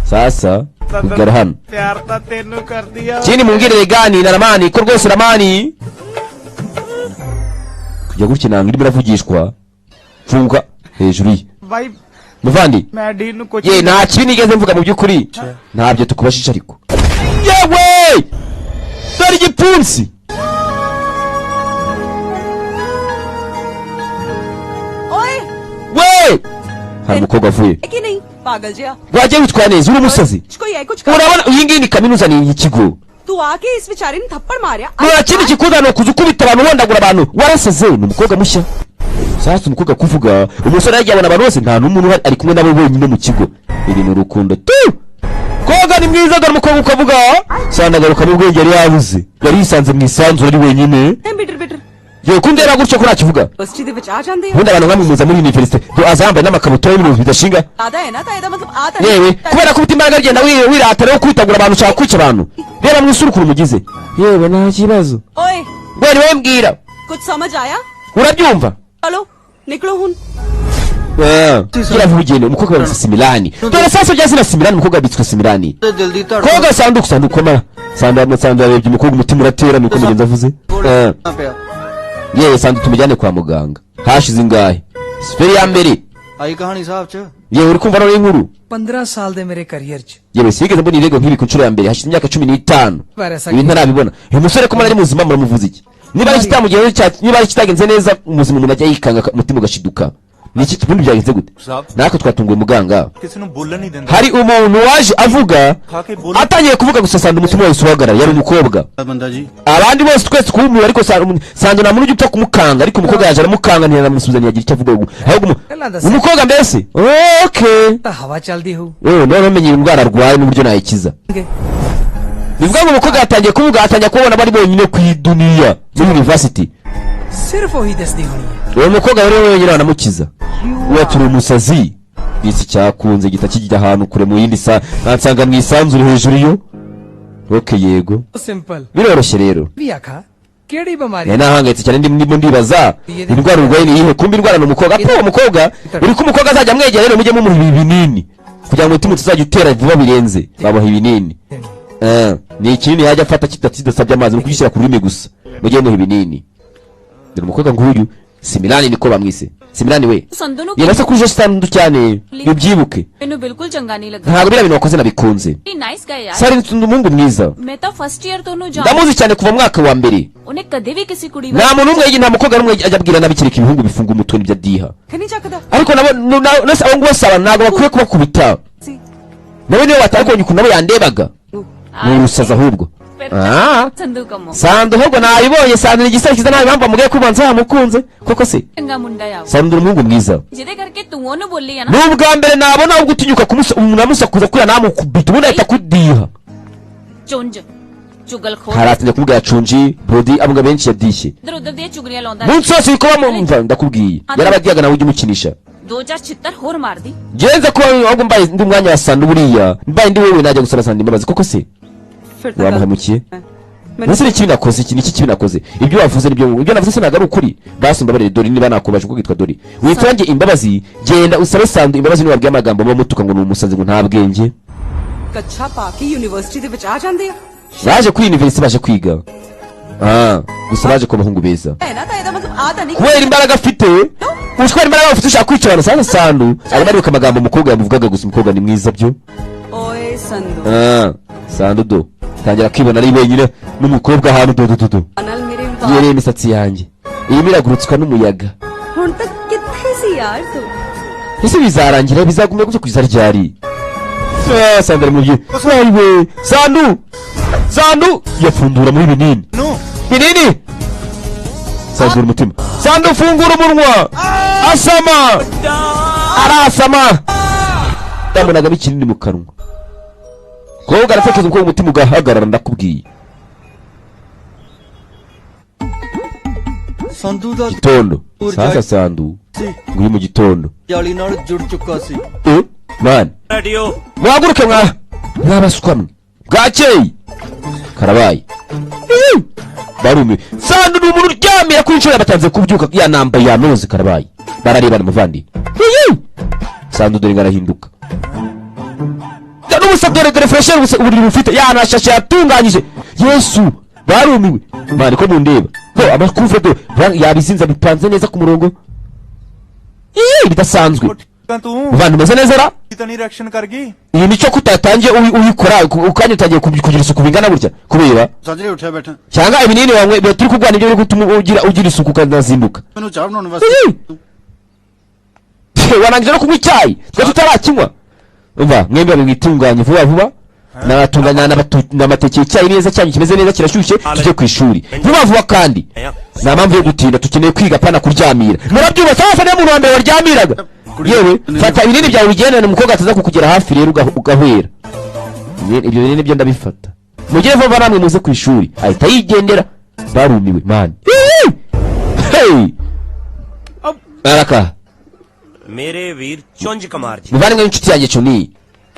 Sasa kugara hano. ਪਿਆਰ ਤਾਂ ਤੈਨੂੰ ਕਰਦੀ ਆ। Ikindi mumbwire Gani na Ramani ko rwose Ramani kujya gutya inanga irimo iravugishwa, funga hejuru ye. ਬਾਈ Muvandi. ਮੈਂ ਡੀਨ ਨੂੰ ਕੁਝ Ye, nta kibi nigeze mvuga mu by'ukuri, ntabyo tukubashije, ariko yewe dore igipfunsi. ਓਏ। We, hari umukobwa avuye. ਕਿ ਨਹੀਂ ਪਾਗਲ ਜਿਹਾ। Wagiye witwara neza, uri umusazi. ਕੋਈ ਹੈ ਕੁਝ ਕਰ। Urabona iyi ngiyi ni kaminuza, ni ikigo. ਤੂੰ ਆ ਕੇ ਇਸ ਵਿਚਾਰੇ ਨੂੰ ਥੱਪੜ ਮਾਰਿਆ। Nta kindi kikuzana ni ukuza ukubita abantu, wondagura abantu, warasaze. Ni umukobwa mushya. Sasa umukobwa kuvuga, umusore yagiye abona abantu bose nta n'umuntu uhari, ari kumwe nabo wenyine mu kigo. Iri ni urukundo tu. Koga ni mwiza, dore umukobwa ukavuga. Sandagaruka mu bwenge yari yabuze, yari yisanze mu isanzure ari wenyine. Bitter bitter. Yewe, kundeba gutyo ko ntakivuga? University ਦੇ ਵਿੱਚ ਆ ਜਾਂਦੇ ਆ। Ubundi abantu nkamwe muza muri universite do aza yambaye n'amakabutura y'ibintu bidashinga. ਆਦਾ ਹੈ ਨਾ ਤਾਂ ਇਹਦਾ ਮਤਲਬ ਆ ਤਾਂ Yewe, kubera ko ufite imbaraga ugenda wirata rero kwitagura abantu, ushaka kwica abantu. Reba mu isura ukuntu umugize. Yewe, nta kibazo. ਓਏ। We, ni wowe mbwira. ਕੁਝ ਸਮਝ ਆਇਆ? Urabyumva? ਚਲੋ ਨਿਕਲੋ ਹੁਣ। Gira ugende. Umukobwa bamwise Similani. Dore sasa bya zina Similani, umukobwa yabitswe Similani. ਤੇ ਦਿਲ ਦੀ ਧੜਕਣ Koga sanduku sanduku mara sandu sandu yarebye umukobwa, umutima uratera nuko mugenzi avuze. ਪਿਆ। Yewe sandu, tumujyane kwa muganga. Hashize ingahe siferi ya mbere? ਆਈ ਕਹਾਣੀ ਸਾਹਿਬ ਚ। Yewe, uri kumva noneho inkuru? 15 ਸਾਲ ਦੇ ਮੇਰੇ ਕੈਰੀਅਰ 'ਚ Yewe, sinigeze mbona ibirego nk'ibi ku nshuro ya mbere, hashize imyaka 15 Barasa- ibi ntarabibona. Uyu musore ko ari muzima, muramuvuza iki? Niba ari ikitamugenze niba ari ikitagenze neza mu buzima, umuntu ajya yikanga umutima ugashiduka. Ni iki ubundi byagenze gute? Natwe twatunguye muganga. ਕਿਸੇ ਨੂੰ ਬੋਲਣ ਨਹੀਂ ਦਿੰਦਾ। Hari umuntu waje avuga, atangiye kuvuga gusa Sanda umutima wahise uhagarara. Yari umukobwa. ਬੰਦਾ ਜੀ। Abandi bose twese twumiwe, ariko Sanda nta muntu ujya upfa kumukanga, ariko umukobwa yaje aramukanga, ntiyanamusubiza, ntiyagira icyo avuga ahubwo umukobwa mbese okay. ਤਾਂ ਹਵਾ ਚੱਲਦੀ ਹੋਊ। Yewe, none umenye indwara arwaye n'uburyo nayikiza. Bivuga ngo umukobwa yatangiye kuvuga, atangiye kubona bari bonyine ku iduniya muri university. ਸਿਰਫ ਉਹੀ ਦਿਸਦੀ ਹੋਣੀ ਹੈ। Uwo mukobwa rero wenyine wanamukiza. We, turi umusazi isi cyakunze gihita kijya ahantu kure mu yindi sa nansanga mu isanzure hejuru yo. Okay, yego. Simple. Biroroshye rero. ਵੀ ਆਖਾ ਕਿਹੜੀ ਬਿਮਾਰੀ? Nari nahangayitse cyane, ndimo ndibaza indwara urwaye ni iyihe. Kumbe indwara ni umukobwa. Apfa uwo mukobwa, buri ko umukobwa azajya amwegera rero mujye mumuha ibi binini kugira ngo umutima utazajya utera vuba birenze. Bamuha ibinini. Eh, ni ikinini yajya afata kidasabye amazi, ni ukugishyira ku rurimi gusa. Mujye muha ibinini. Dore umukobwa nguyu Similani, niko bamwise Similani we. Sandhu ਨੂੰ Yena se kuri Sandu cyane, bibyibuke. ਮੈਨੂੰ ਬਿਲਕੁਲ ਚੰਗਾ ਨਹੀਂ ਲੱਗਾ। Ntabwo biriya bintu wakoze nabikunze. Nice guy ਯਾਰ। Sari ni umuhungu mwiza. ਮੈਂ ਤਾਂ first year ਤੋਂ ਉਹਨੂੰ ਜਾਣ Ndamuzi cyane kuva mu mwaka wa mbere. ਉਹਨੇ ਕਦੇ ਵੀ ਕਿਸੇ ਕੁੜੀ Nta muntu n'umwe, nta mukobwa n'umwe ajya abwira nabi, kereka ibihungu bifunga umutwe n'ibyo adiha. ਨਹੀਂ ਚੱਕਦਾ। Ariko nabo nese abo ngabo saba ntabwo bakwiye kubakubita. Nawe niyo batari ukuntu nabo yandebaga ni urusazi ahubwo. Ah. Sandhu ਕੰਮੋ। Sandu ahubwo nabibonye, Sandu ni igisore cyiza, nta mpamvu amugaye kubanza yamukunze koko se. ਚੰਗਾ ਮੁੰਡਾ ਆ ਉਹ। Sandu ni umuhungu mwiza. ਜਿਹਦੇ ਕਰਕੇ ਤੂੰ ਉਹਨੂੰ ਬੋਲੀ ਆ ਨਾ। Ni ubwa mbere nabona ahubwo utinyuka umuntu amusakuza kuriya, namukubita ubundi ahita akudiha. ਚੁੰਝ ਚੁਗਲਖੋਰ। Haratinda kumubwira cunji brodi, avuga benshi yadishye. ਇੱਧਰ ਉੱਧਰ ਦੀਆਂ ਚੁਗਲੀਆਂ ਲਾਉਂਦਾ। Munsi wose wikuba mumva, ndakubwiye yarabadiyaga, nawe ujya umukinisha. ਦੋ ਚਾਰ ਛਿੱਤਰ ਹੋਰ ਮਾਰਦੀ। Genze ko ahubwo mbaye ndi umwanya wa Sandu, buriya mbaye ndi wowe najya gusaba Sandu imbabazi koko se? ਫਿਰ ਤਾਂ ਗੱਲ Wamuhemukiye. ਮੈਨੂੰ Ese ni ikibi nakoze? Iki ni iki kibi nakoze? Ibyo wavuze nibyo, ibyo navuze se ntabwo ari ukuri? Basi mbabarire Dori niba nakubaje, kuko witwa Dori, witange imbabazi, genda usabe Sandu imbabazi niba wabwiye amagambo muba ngo ni umusazi, ngo nta bwenge. ਕੱਛਾ ਪਾ ਕੇ ਯੂਨੀਵਰਸਿਟੀ ਦੇ ਵਿੱਚ ਆ ਜਾਂਦੇ ਆ। Baje kuri university, baje kwiga. Ah, gusa baje ku bahungu beza. ਹੈ ਨਾ, ਤਾਂ ਇਹਦਾ ਮਤਲਬ ਆ ਤਾਂ ਨਹੀਂ Kubera imbaraga afite, kubera imbaraga afite ushaka kwica abantu. Sasa Sandu arimo aribuka amagambo umukobwa yamuvugaga, gusa umukobwa ni mwiza byo. ਓਏ Sandhu. Ah, Sandu do tangira kwibona ari wenyine n'umukobwa ahantu, do do do do. ਨਾਲ ਮੇਰੇ Yereye imisatsi yanjye irimo iragurutswa n'umuyaga. ਹੁਣ ਤੱਕ ਕਿੱਥੇ ਸੀ ਯਾਰ ਤੂੰ? Ese bizarangira, bizagumya gutyo kugeza ryari? Ah, Sandu ari mu byi ayiwe. Sandu, Sandu yafundura muri binini binini. Sandura umutima, Sandu fungura umunwa, asama, arasama, yabonagamo ikinini mu kanwa. Koga aratekereza uko umutima ugahagarara, ndakubwiye. Sandhu ਦਾ Gitondo sasa, Sandu nguyu mu gitondo. ਜਾਲੀ ਨਾਲ ਜੁੜ ਚੁੱਕਾ ਸੀ। Eh, man, radio. Muhaguruke mwa mwabaswa mwe, bwakeye karabaye. Ih! Barumiwe. Sandu ni umuntu uryamira kuri inshuro yabatanze kubyuka, yanambaye yanoze, karabaye, bararebana muvandi. Ih! Sandu dore ngo arahinduka n'ubusa, dore dore fraîcheur gusa uburiri bufite, yanashashe, yatunganyije. Yesu, barumiwe man, ko mundeba ko amakuve do yabizinze, bipanze neza ku murongo. Ih, bidasanzwe. ਤਾਂ ਤੂੰ Muvandi, umeze neza ra? ਤਾਂ ਨਹੀਂ ਰਿਐਕਸ਼ਨ ਕਰ ਗਈ? Iyi mico ko utatangiye uyikora ukanya utangiye kugira isuku bingana gutya kubera ਸਾਜਰੇ ਉੱਠਿਆ ਬੈਠਾ। Cyangwa ibinini wanywe biba turi kurwana ibyo biri gutuma ugira isuku ukanazinduka? ਮੈਨੂੰ ਚਾਹ ਬਣਾਉਣ ਵਾਸਤੇ। Warangije no kunywa icyayi twe tutarakinywa. Umva mwembi babiri, mwitunganye vuba vuba, nabatunganya, nabatekeye icyayi neza cyanyu kimeze neza kirashyushye, tujye ku ishuri vuba vuba kandi nta mpamvu yo gutinda, tukeneye kwiga pana kuryamira. Murabyumva? Sasa niyo muntu wa mbere waryamiraga. Yewe, fata ibinini byawe ubigendane, umukobwa ataza kukugera hafi rero ugahwera. Ibyo binini byo ndabifata, mugire vuba namwe muze ku ishuri. Ahita yigendera, barumiwe man. Hey! Araka. ਮੇਰੇ ਵੀਰ ਚੁੰਝ ਕੁਮਾਰ ji. Muvandimwe w'inshuti yanjye Cuni,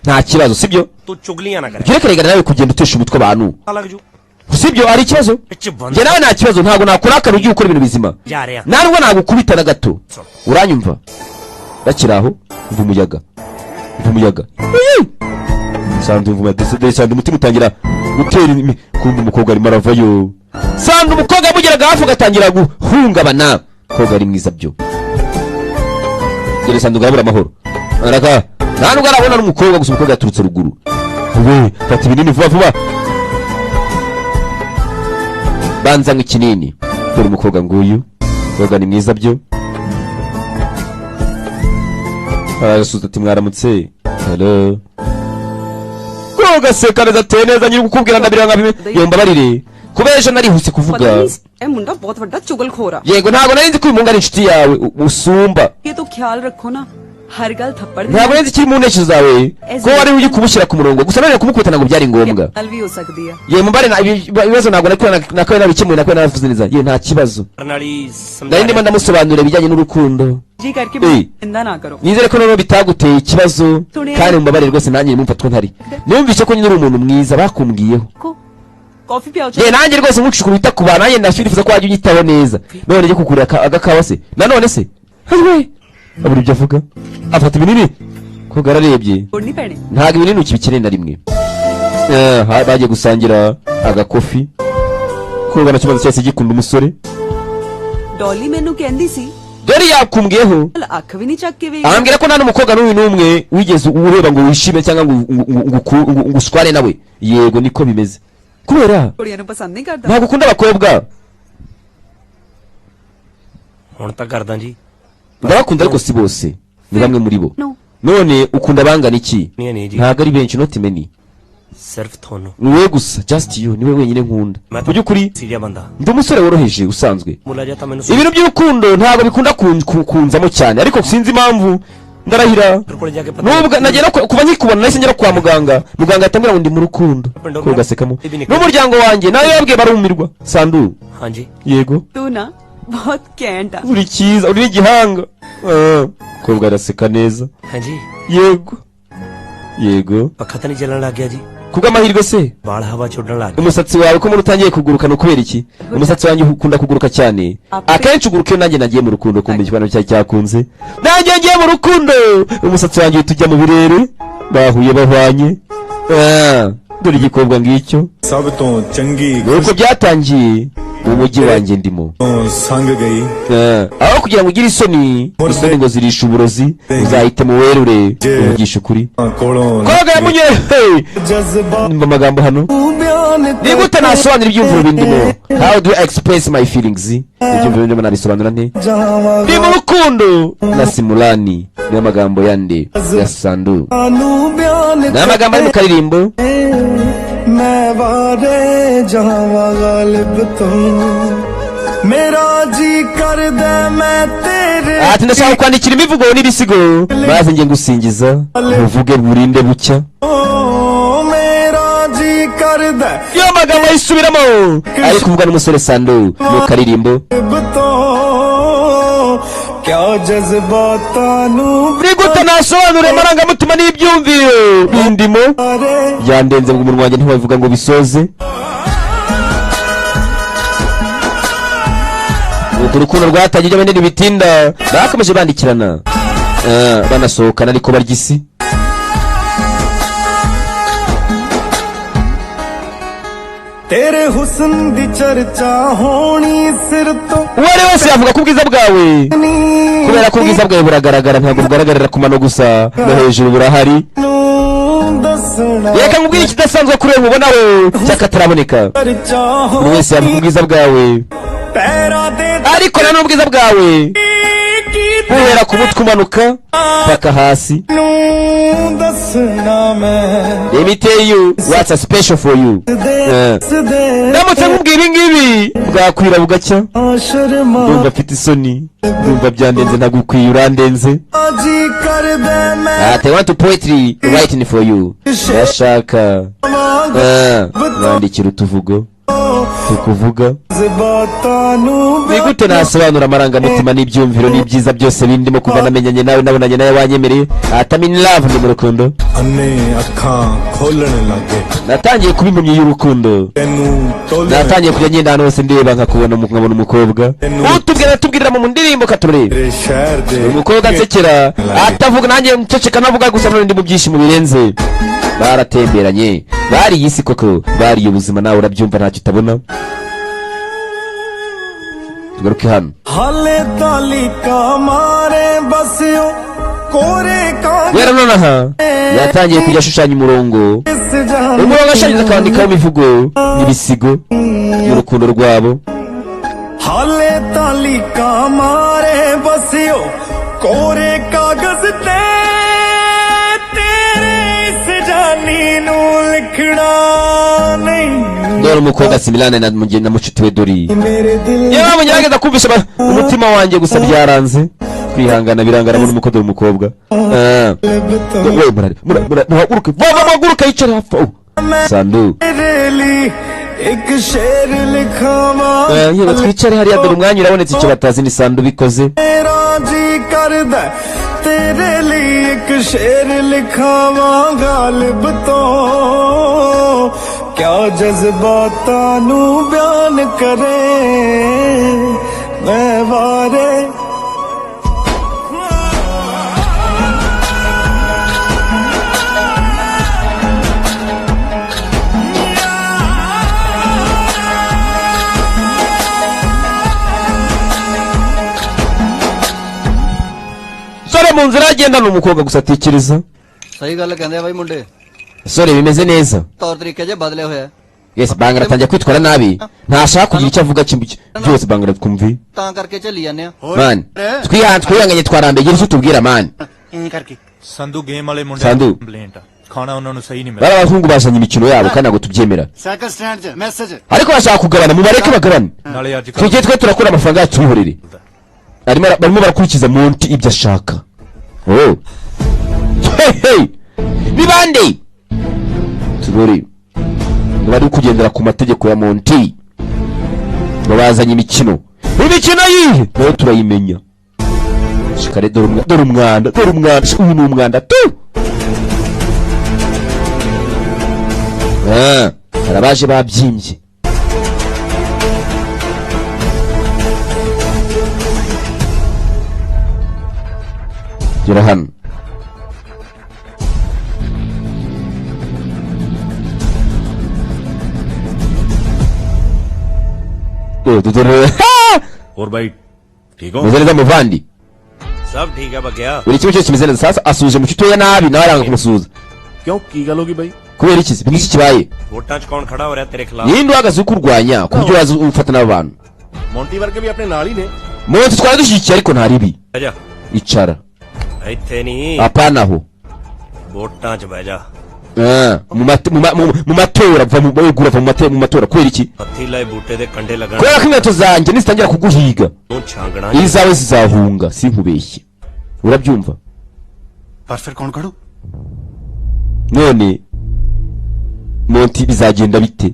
nta kibazo, sibyo? ਤੂੰ ਚੁਗਲੀਆਂ ਨਾ ਕਰ। Ujye reka nawe kugenda utesha umutwe abantu. ਲੱਗ ਜੂ। Sibyo, hari ikibazo? ਵਿੱਚ ਬੰਦ Njye nawe nta kibazo, ntabwo nakurakara, ugiye ukora ibintu bizima. ਜਾ ਰਿਹਾ। Nta nubwo nagukubita na gato, uranyumva? Bakiri aho, umva umuyaga, umva umuyaga. Sandu, umva umuyaga. Sandu umutima utangira gutera kumva umukobwa arimo aravayo. Sandu umukobwa yamugeraga hafi agatangira guhungabana. Umukobwa ari mwiza byo. Dore Sandu ngo arabura amahoro, araka nta nubwo arabona n'umukobwa, gusa umukobwa yaturutse ruguru. We, fata ibinini vuba vuba, banza nk'ikinini. Dore umukobwa nguyu, umukobwa ni mwiza byo. Arasuza ati: "Mwaramutse, hello." Koga neza, ateye neza, nyiri kukubwira ndabireba nka bimwe. Yombabarire kubera ejo narihuse kuvuga. ਪਤਾ ਨਹੀਂ ਇਹ ਮੁੰਡਾ ਬਹੁਤ ਵੱਡਾ ਚੁਗਲਖੋਰ ਆ। Yego, ntabwo nari nzi ko uyu muhungu ari inshuti yawe usumba. ਇਹ ਤੋਂ ਖਿਆਲ ਰੱਖੋ ਨਾ, ਹਰ ਗੱਲ ਥੱਪੜ ਦੀ Ntabwo nari nzi ikiri mu ntekerezo zawe, ko wari uri kumushyira ku murongo, gusa none kumukubita ntabwo byari ngombwa. ਗੱਲ ਵੀ ਹੋ ਸਕਦੀ ਆ। Ye, mubare ibibazo ntabwo nakabaye nabikemuye, nakabaye naravuze neza. Ye, nta kibazo. ਨਾਲ ਹੀ Nari ndimo ndamusobanurira ibijyanye n'urukundo. ਜੀ ਕਰਕੇ Ey. ਨਿੰਦਾ ਨਾ ਕਰੋ। Nizere ko noneho bitaguteye ikibazo, kandi mumbabarire rwose, nanjye mumfatwa ntari numvise ko nyine uri umuntu mwiza bakumbwiyeho. Coffee ਪਿਆਓ। Ye, nanjye rwose nkurikije ukuntu wita ku bantu, nanjye ndashirifuza ko wajya unyitaho neza. None njye kugurira agakawa se nanone se? Ayiwe, abura ibyo avuga, afata ibinini koga ararebye. ਗੁੜ ਨਹੀਂ ਪੈਣੇ। Ntabwo ibinini ukibikeneye na rimwe. Eh, bagiye gusangira agakofi, koga na kibazo cyose gikunda umusore. Dolly ਮੈਨੂੰ ਕਹਿੰਦੀ ਸੀ Dore yakumbwiyeho. ਅੱਖ ਵੀ ਨਹੀਂ ਚੱਕ ਕੇ ਵੇਖ। Ambwira ko nta n'umukobwa n'uyu n'umwe wigeze ureba ngo wishime cyangwa ngo ushwane nawe. Yego, niko bimeze kubera ਕੁੜੀਆਂ ਨੂੰ ਪਸੰਦ ਨਹੀਂ ਕਰਦਾ। Ntabwo ukunda abakobwa. ਹੁਣ ਤਾਂ ਕਰਦਾ ਜੀ। Ndabakunda ariko si bose, ni bamwe muri bo. No. None ukunda bangana iki? ਨਹੀਂ ਨਹੀਂ ਜੀ। Ntabwo ari benshi, not many. ਸਿਰਫ ਤੁਹਾਨੂੰ। Ni wowe gusa, just you, niwe wenyine nkunda. ਮੈਂ Mu by'ukuri ਸੀ ਜਿਹਾ ਬੰਦਾ। Ndi umusore woroheje usanzwe. ਮੁਲਾ ਜਿਹਾ ਤਾਂ ਮੈਨੂੰ Ibintu by'urukundo ntabwo bikunda kunzamo cyane, ariko sinzi impamvu, ndarahira. ਕੋਲ ਜਾ ਕੇ ਪਤਾ Nubwo nagera kuva nkikubona nahise ngera kwa muganga, muganga ahita ambwira ngo ndi mu rukundo, ko gasekamo n'umuryango wanjye nawe yabwiye barumirwa. Sandu. ਹਾਂਜੀ। Yego. ਤੂੰ ਨਾ ਬਹੁਤ ਘੈਂਟ ਆ। Uri cyiza, uri n'igihanga. Umukobwa araseka neza. ਹਾਂਜੀ। Yego, yego. ਪੱਖਾ ਤਾਂ ਨਹੀਂ ਚੱਲਣ ਲੱਗ ਗਿਆ ਜੀ? Kubw'amahirwe se ਵਾਲ ਹਵਾ ਛੱਡਣ ਲੱਗ ਗਏ। umusatsi wawe ko muri utangiye kuguruka, ni ukubera iki? Umusatsi wanjye ukunda kuguruka cyane, akenshi uguruka iyo nanjye nagiye mu rukundo. Kumva ikibaniro cyari cyakunze, nanjye ngiye mu rukundo, umusatsi wanjye uhita ujya mu birere. Bahuye bahwanye. Ah, dore igikobwa ngicyo. ਸਭ ਤੋਂ ਚੰਗੀ Nuko byatangiye mu mujyi wanjye ndimo. ਤੋਂ ਸੰਗ ਗਈ। Ah, aho kugira ngo ugire isoni, isoni ngo zirisha uburozi, uzahite mu werure uvugisha ukuri. ਕੋਲੋਂ Koga yamunye ਜਜ਼ਬਾ nimba amagambo hano, ni gute nasobanura ibyiyumviro bindimo? How do I express my feelings? Ibyiyumviro bindimo nabisobanura nte? Ndi mu rukundo na Simulani. Niyo magambo yandi ya Sandu, ni amagambo ari mu karirimbo. ਮੈਂ ਵਾਰੇ ਜਾਵਾਂ ਗਾਲਿਬ ਤੋਂ ਮੇਰਾ ਜੀ ਕਰਦਾ ਮੈਂ ਤੇਰੇ Ati ndashaka kwandikira imivugo n'ibisigo, maze njye ngusingiza, muvuge burinde bucya. ਮੇਰਾ ਜੀ ਕਰਦਾ Iyo magambo ayisubiramo, ari kuvuga n'umusore Sandu mu karirimbo. ਤੋਂ ਕਿਆ ਜਜ਼ਬਾਤਾਂ ਨੂੰ Ni gute nasobanura amarangamutima n'ibyumviro bindimo? Byandenze ngo umunwa wanjye ntiwabivuga ngo bisoze. Nuko urukundo rwatangiye, ibyo ntibitinda, bakomeje bandikirana. Ah, banasohokana, ariko barya isi. ਤੇਰੇ ਹੁਸਨ ਦੀ ਚਰਚਾ ਹੋਣੀ ਸਿਰ ਤੋਂ Uwo ari wese yavuga ku bwiza bwawe, kubera ko ubwiza bwawe buragaragara, ntabwo bugaragarira ku mano gusa, no hejuru burahari. ਨੂੰ ਦੱਸਣਾ Reka nkubwire ikidasanzwe kuri wewe ubonawe cy'akataraboneka. ਚਰਚਾ Buri wese yavuga ubwiza bwawe, ਪੈਰਾਂ ਦੇ ariko nanone ubwiza bwawe buhera ku mutwe umanuka paka hasi. ਨੂੰ ਦੱਸਣਾ ਮੈਂ Let me tell you what's a special for you. Eh. ਦੇ Ndamutse nkubwira ibi ngibi bwakwira bugacya. Sharma Ndumva mfite isoni, ndumva byandenze, ntagukwiye, urandenze. ਜੀ ਕਰਦਾ ਮੈਂ Ati I want to poetry writing for you. Ndashaka mwandikira utuvugo tukuvuga. ਜਜ਼ਬਾਤਾਂ ਨੂੰ Ni gute nasobanura amarangamutima n'ibyumviro n'ibyiza byose bindimo kuva namenyanye nawe, nabonanye nawe, wanyemereye? Ati I'm in love, ndi mu rukundo. ਅੰਨੇ ਅੱਖਾਂ ਖੋਲਣ ਲੱਗੇ Natangiye kuba impumyi y'urukundo. ਤੈਨੂੰ ਤੋਲਣ Natangiye kujya ngenda ahantu hose ndeba, nkakubona, nkabona umukobwa utubwira, tubwirira mu ndirimbo katurebe. ਤੇਰੇ ਸ਼ਹਿਰ ਦੇ Umukobwa nsekera atavuga, nanjye nceceka navuga gusa, none ndi mu byishimo birenze. Baratemberanye, bariye isi koko, bariye ubuzima, nawe urabyumva, ntacyo utabona. Tugaruke hano. ਹਾਲੇ ਤਾਲੀ ਕਾ ਮਾਰੇ ਬਸਿਓ ਕੋਰੇ ਕਾ Guhera nonaha yatangiye kujya ashushanya umurongo, umurongo ashushanyije akawandikaho imivugo n'ibisigo y'urukundo rwabo. ਹਾਲੇ ਤਾਲੀ ਕਾ ਮਾਰੇ ਬਸਿਓ ਕੋਰੇ ਕਾਗਜ਼ ਤੇ ਤੇਰੇ ਇਸ ਜਾਨੀ ਨੂੰ ਲਿਖਣਾ ਨਹੀਂ। Dore umukobwa Similane na na mucuti we Dori. ਮੇਰੇ ਦਿਲ Yewe, ngerageza kumvisha umutima wanjye gusa byaranze, kwihangana birangana. Muri umuko, dore umukobwa. Ah. We murare muhaguruke vuba, muhaguruke, yicare hafi aho Sandu. ਤੇਰੇ ਲਈ ਇੱਕ ਸ਼ੇਰ ਲਿਖਾਵਾਂ। Eh, yewe, twicare hariya, dore umwanya urabonetse. Icyo batazi ni Sandu bikoze. ਮੇਰਾ ਜੀ ਕਰਦਾ ਤੇਰੇ ਲਈ ਇੱਕ ਸ਼ੇਰ ਲਿਖਾਵਾਂ ਗਾਲਿਬ ਤੋਂ ਕਿਆ ਜਜ਼ਬਾਤਾਂ ਨੂੰ ਬਿਆਨ ਕਰੇ ਮੈਂ ਵਾਰੇ। Sore mu nzira agenda ni umukobwa gusa atekereza. ਸਹੀ ਗੱਲ ਕਹਿੰਦੇ ਆ ਬਾਈ ਮੁੰਡੇ। Sore, bimeze neza. ਤੌਰ ਤਰੀਕੇ ਜੇ ਬਦਲੇ ਹੋਇਆ। Yes, Bangara atangiye kwitwara nabi, ntashaka kugira icyo avuga byose. Bangara twumvi. ਤਾਂ ਕਰਕੇ ਝੱਲੀ ਜਾਂਦੇ ਆ। Man, twihanganye, twarambiye, gira icyo utubwira, man. ਐਂ ਕਰਕੇ ਸੰਧੂ ਗੇਮ ਵਾਲੇ ਮੁੰਡੇ ਸੰਧੂ। ਕੰਪਲੇਂਟ ਆ ਖਾਣਾ ਉਹਨਾਂ ਨੂੰ ਸਹੀ ਨਹੀਂ Bari abahungu bazanye imikino yabo kandi ntabwo tubyemera. Cycle stand 'ਚ message. Ariko bashaka kugabana, mubareke bagabane. ਨਾਲੇ ਅੱਜ Tujye twe turakura amafaranga yacu, tubihorere. Barimo barakurikiza Monty ibyo ashaka. Oh, hey, hey! Ni bande tubore ngo bari kugendera ku mategeko ya Monty, ngo bazanye imikino. Imikino yihe nayo turayimenya. Shikare, dore dore umwanda, dore umwanda. Uyu ni umwanda tu. Ah, hari abaje babyimbye. Gera hano. Dore. और भाई ठीक हो? Meze neza muvandi? ਸਭ ਠੀਕ ਹੈ ਬਗਿਆ। Buri kimwe cyose kimeze neza. Sasa asubije mu kitoya nabi, nawe aranga kumusuhuza. क्यों, की गल होगी भाई? Kubera iki se? Ni iki kibaye? ਵੋਟਾਂ 'ਚ ਕੌਣ ਖੜਾ ਹੋ ਰਿਹਾ ਤੇਰੇ ਖਿਲਾਫ? Ninde uhagaze ukurwanya ku buryo waza ufata n'abantu? Monty ਵਰਗੇ ਵੀ ਆਪਣੇ ਨਾਲ ਹੀ ਨੇ। Munsi twari dushyigikiye, ariko nta ribi. ਬਹਿ ਜਾ। Icara. ਇੱਥੇ ਨਹੀਂ। Apana aho. ਵੋਟਾਂ 'ਚ ਬਹਿ ਜਾ। Ah, mu matora, va mu wegura, va mu matora. Kubera iki? ਹੱਥੀ ਲਾਏ ਬੂਟੇ ਦੇ ਕੰਡੇ ਲੱਗਣ। Kubera ko inkweto zanjye nizitangira kuguhiga, ਨੂੰ ਛਾਂਗਣਾ। izawe zizahunga, sinkubeshye, urabyumva? ਪਰ ਫਿਰ ਕੌਣ ਖੜੂ? None Monty bizagenda bite?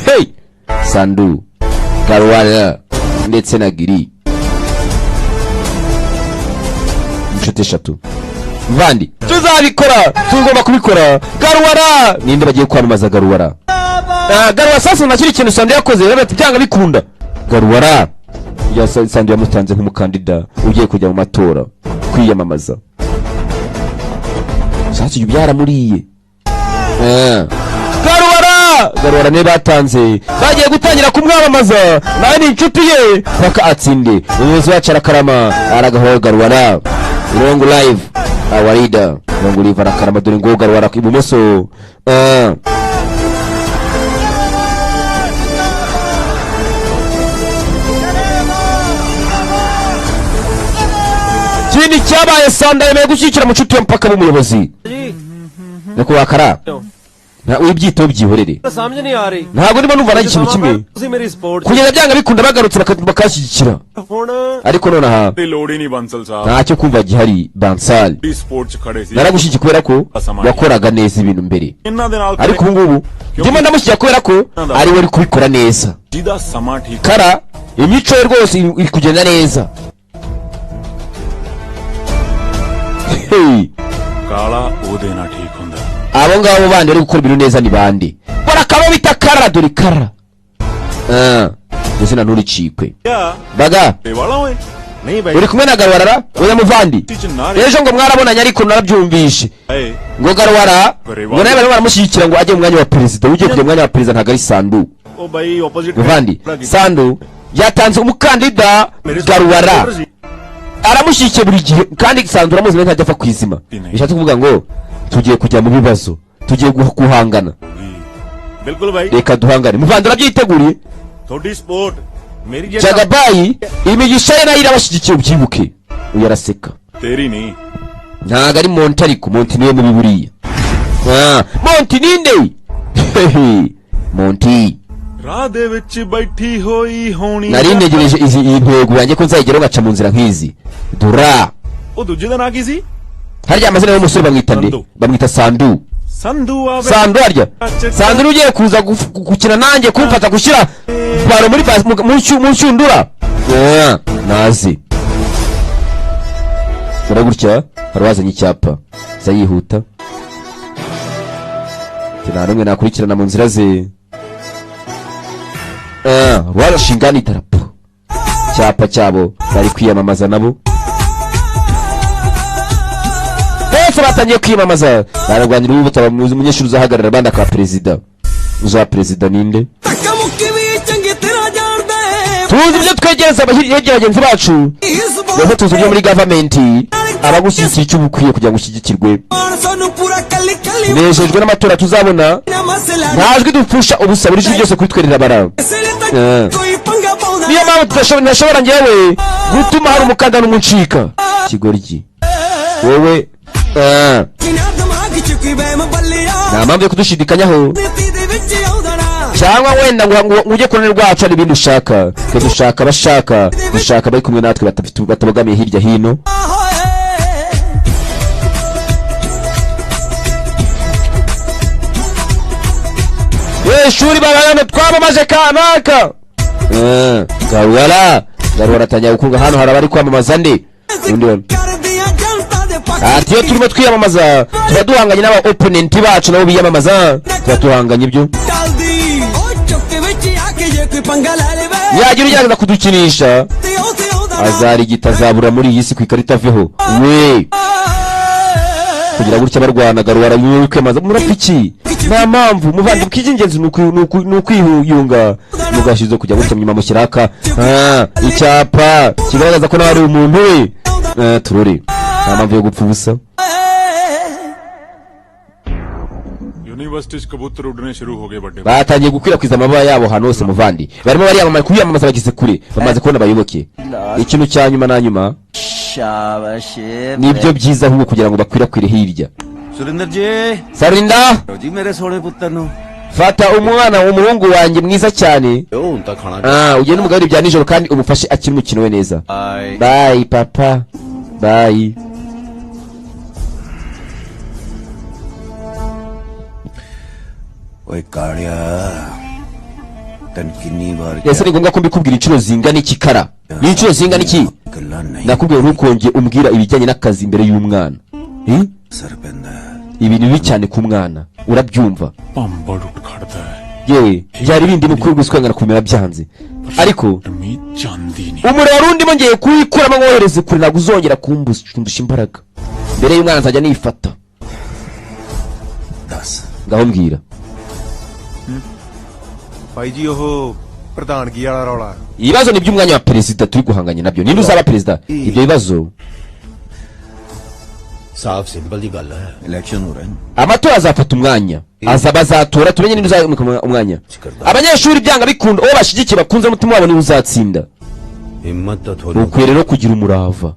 Hey, Sandu, Garwara ndetse na Giri, inshuti eshatu. Mvandi, tuzabikora, tugomba kubikora. Garwara ninde bagiye kwamamaza? Garwara. Ah, Garwara. Sasa nta kindi kintu Sandu yakoze, rero ati byanga bikunda Garwara ya Sandu yamutanze nk'umukandida ugiye kujya mu matora kwiyamamaza. Sasa ibyo byaramuriye. Garwara, Garwara niwe batanze, bagiye gutangira kumwamamaza, nawe ni inshuti ye paka atsinde. Umuyobozi wacu arakarama, aragahowe. Garwara long live our leader, long live. Arakarama. Dore ngo Garwara ibumoso. Ikindi cyabaye, Sanda yemeye gushyigikira mucuti we mpaka b'umuyobozi. Nyakubahwa Kara, wibyitaho, byihorere. ਸਮਝ ਨਹੀਂ ਆ ਰਹੀ। Ntabwo ndimo numva nanjye ikintu kimwe. ਤੁਸੀਂ ਮੇਰੀ support Kugeza byanga bikunda bagarutse bakanshyigikira. ਹੁਣ Ariko nonaha ਦੀ ਲੋੜ ਹੀ ਨਹੀਂ ਬੰਸਲ ਸਾਹਿਬ। Ntacyo kumva gihari, Bansal. ਦੀ support 'ਚ ਖੜੇ ਸੀ। Naragushyigikiye kubera ko wakoraga neza ibintu mbere, ਇਹਨਾਂ ਦੇ ਨਾਲ ariko ubu ngubu ndimo ndamushyigikira kubera ko ari we uri kubikora neza. ਜਿਹਦਾ ਸਮਾਂ ਠੀਕ Kara imico ye rwose iri kugenda neza. Hey, ਕਾਲਾ ਉਹਦੇ ਨਾਲ ਠੀਕ ਹੁੰਦਾ। Abo ngabo bandi bari gukora ibintu neza ni bande? Barakaba bita Kara. Dore Kara. Ah, ndetse na nturicikwe baga. ਤੇ ਵਾਲਾ ਓਏ ਨਹੀਂ ਬਾਈ। Uri kumwe na Garwarara? Oya muvandi, ejo ngo mwarabonanye, ariko narabyumvishe ਏ ngo Garwara ngo nawe barimo baramushyigikira ngo ajye mu mwanya wa perezida. Ugiye kujya mu mwanya wa perezida ntabwo ari Sandu. ਉਹ ਬਾਈ opposite Muvandi, Sandu yatanze umukandida Garwara, aramushyigikiye buri gihe, kandi Sandu uramuzi nawe ntajya apfa ku izima. Bishatse kuvuga ngo tugiye kujya mu bibazo, tugiye guhangana. ਬਿਲਕੁਲ ਬਾਈ। Reka duhangane muvandi, urabyiteguriye? ਤੁਹਾਡੀ support ਮੇਰੀ ਜੇ Jagabayi imigisha ye nayo irabashyigikiye, ubyibuke. Uyu araseka. ਤੇਰੀ ਨਹੀਂ। Ntabwo ari Monty, ariko Monty niwe mubi buriya. Ah, Monty ninde? Hehe, Monty. ਰਾਹ ਦੇ ਵਿੱਚ ਬੈਠੀ ਹੋਈ ਹੋਣੀ। Nari ntegereje izi iyi ntego yanjye ko nzayigeraho ngaca mu nzira nk'izi dura. ਉਹ ਦੂਜੇ ਦਾ ਨਾਂ ਕੀ ਸੀ? Harya amazina y'umusore bamwita nde? Sandu. Bamwita Sandu. Sandhu ਆਵੇ। Sandu, harya Sandu niwe ugiye kuza gukina nanjye, kumfata gushyira baro muri mu nshundura. Ah, nazi dore gutya hari uwazanye icyapa, aza yihuta. Ati, nta n'umwe nakurikirana mu nzira ze. Ah, rwarashinga n'idarapo, icyapa cyabo, bari kwiyamamaza nabo. Bose batangiye kwiyamamaza, bararwanira ubu butaba umunyeshuri uzahagarara abandi akaba perezida. Uzaba perezida ninde? ਧੱਕਾ ਮੁੱਕੀ ਵੀ ਚੰਗੀ ਤਰ੍ਹਾਂ ਜਾਣਦਾ ਏ। Tuzi ibyo twegereza abahirya bagenzi bacu, ndetse tuzi ibyo muri gavamenti abagushyigikiye icyo uba ukwiye kugira ngo ushyigikirwe. ਮਾਨ ਸਾਨੂੰ ਪੂਰਾ ਕੱਲੀ ਕੱਲੀ Nejejwe n'amatora tuzabona. ਨਾ ਮਸਲਾ। Nta jwi dupfusha ubusa, buri jwi ryose kuri twe rirabara. ਕਿਸੇ ਨੇ ਤਾਂ Eh. ਕੋਈ ਪੰਗਾ ਪਾਉਂਦਾ। Niyo mpamvu ntashobora ngewe gutuma hari umukandara n'umucika kigoryi wowe. Eh, ਜਿਨ੍ਹਾਂ ਦਿਮਾਗ ਚ ਕੋਈ ਵਹਿਮ ਬੱਲਿਆ, nta mpamvu yo kudushidikanyaho ਨੀਤੀ ਦੇ ਵਿੱਚ ਆਉਂਦਾ ਨਾ। Cyangwa wenda ngo ujye ku ruhande rwacu hari ibindi ushaka. Twe dushaka abashaka, dushaka abari kumwe natwe batabogamiye hirya hino. ਹੋਏ। Ye, ishuri babana twamamaje kanaka. Garwara Garuwara atangira gukurwa. Hano hari abari kwamamaza nde undi hano. Ati iyo turimo twiyamamaza tuba duhanganye n'aba opponent bacu, nabo biyamamaza, tuba duhanganye. Ibyo yagira ugerageza kudukinisha azarigita, azabura muri iyi si ku ikarita aveho we. Kugira gutya barwana, Garuwara kwiyamamaza, murapfa iki? Nta mpamvu muvandi, icy'ingenzi ni ukwiyunga. Mugashyize kujya gutya nyuma mushyira aka icyapa kigaragaza ko nawe ari umuntu we. Turore, nta mpamvu yo gupfa ubusa. University 'ਚ ਕਬੂਤਰ ਉੱਡਣੇ ਸ਼ੁਰੂ ਹੋ ਗਏ ਵੱਡੇ। Batangiye gukwirakwiza amababa yabo ahantu hose muvandi, barimo bariyamamaza, kwiyamamaza bageze kure, bamaze kubona abayoboke. Ikintu cya nyuma na nyuma nibyo byiza ahubwo kugira ngo bakwirakwire hirya. Surinder ji. Sarinda. ਜੀ ਮੇਰੇ ਸੋਹਣੇ ਪੁੱਤਰ ਨੂੰ। Fata umwana, umuhungu wanjye mwiza cyane. ਉਹ ਹੁਣ ਤਾਂ ਖਾਣਾ Ugende umugaburire ibya nijoro kandi umufashe akina umukino we neza. Bye. Bye papa, bye. ਓਏ ਕਾਲਿਆ, ਤੈਨੂੰ ਕਿੰਨੀ ਵਾਰ Ese ni ngombwa ko mbikubwira inshuro zingana iki? Kara ni inshuro zingana iki? ਗੱਲਾਂ ਨਹੀਂ Nakubwiye ntukonge umbwira ibijyanye n'akazi imbere y'umwana. Eh? Sir ਪੈਂਦਾ। Ibintu bibi cyane ku mwana, urabyumva? ਭਾਂਬੜ ਉੱਠ ਖੜਦਾ ਹੈ। Yewe, byari bindi mu kuri kwangana kumera byanze, ariko ਮੀ ਜਾਂਦੀ ਨਹੀਂ। umuriro wari undimo ngiye kuwikuramo nkohereze kure, ntabwo uzongera kundusha imbaraga mbere y'umwana, nzajya nifata. ਦੱਸ। Ngaho mbwira. ਭਾਈ ਜੀ, ਉਹ ਪ੍ਰਧਾਨਗੀ ਵਾਲਾ ਰੌਲਾ। Ibibazo ni iby'umwanya wa perezida turi guhanganye nabyo, ninde uzaba perezida, ibyo bibazo. ਸਾਫ ਸਿੰਪਲ ਜੀ ਗੱਲ ਹੈ। ਇਲੈਕਸ਼ਨ ਹੋ ਰਹੇ ਨੇ। Amatora azafata umwanya, aza bazatora tumenye ninde uzaba umwanya. Abanyeshuri byanga bikunda uwo bashyigikiye bakunze umutima wabo niwe uzatsinda. ਹਿੰਮਤ ਤਾਂ ਥੋੜੀ Ukwiye rero kugira umurava.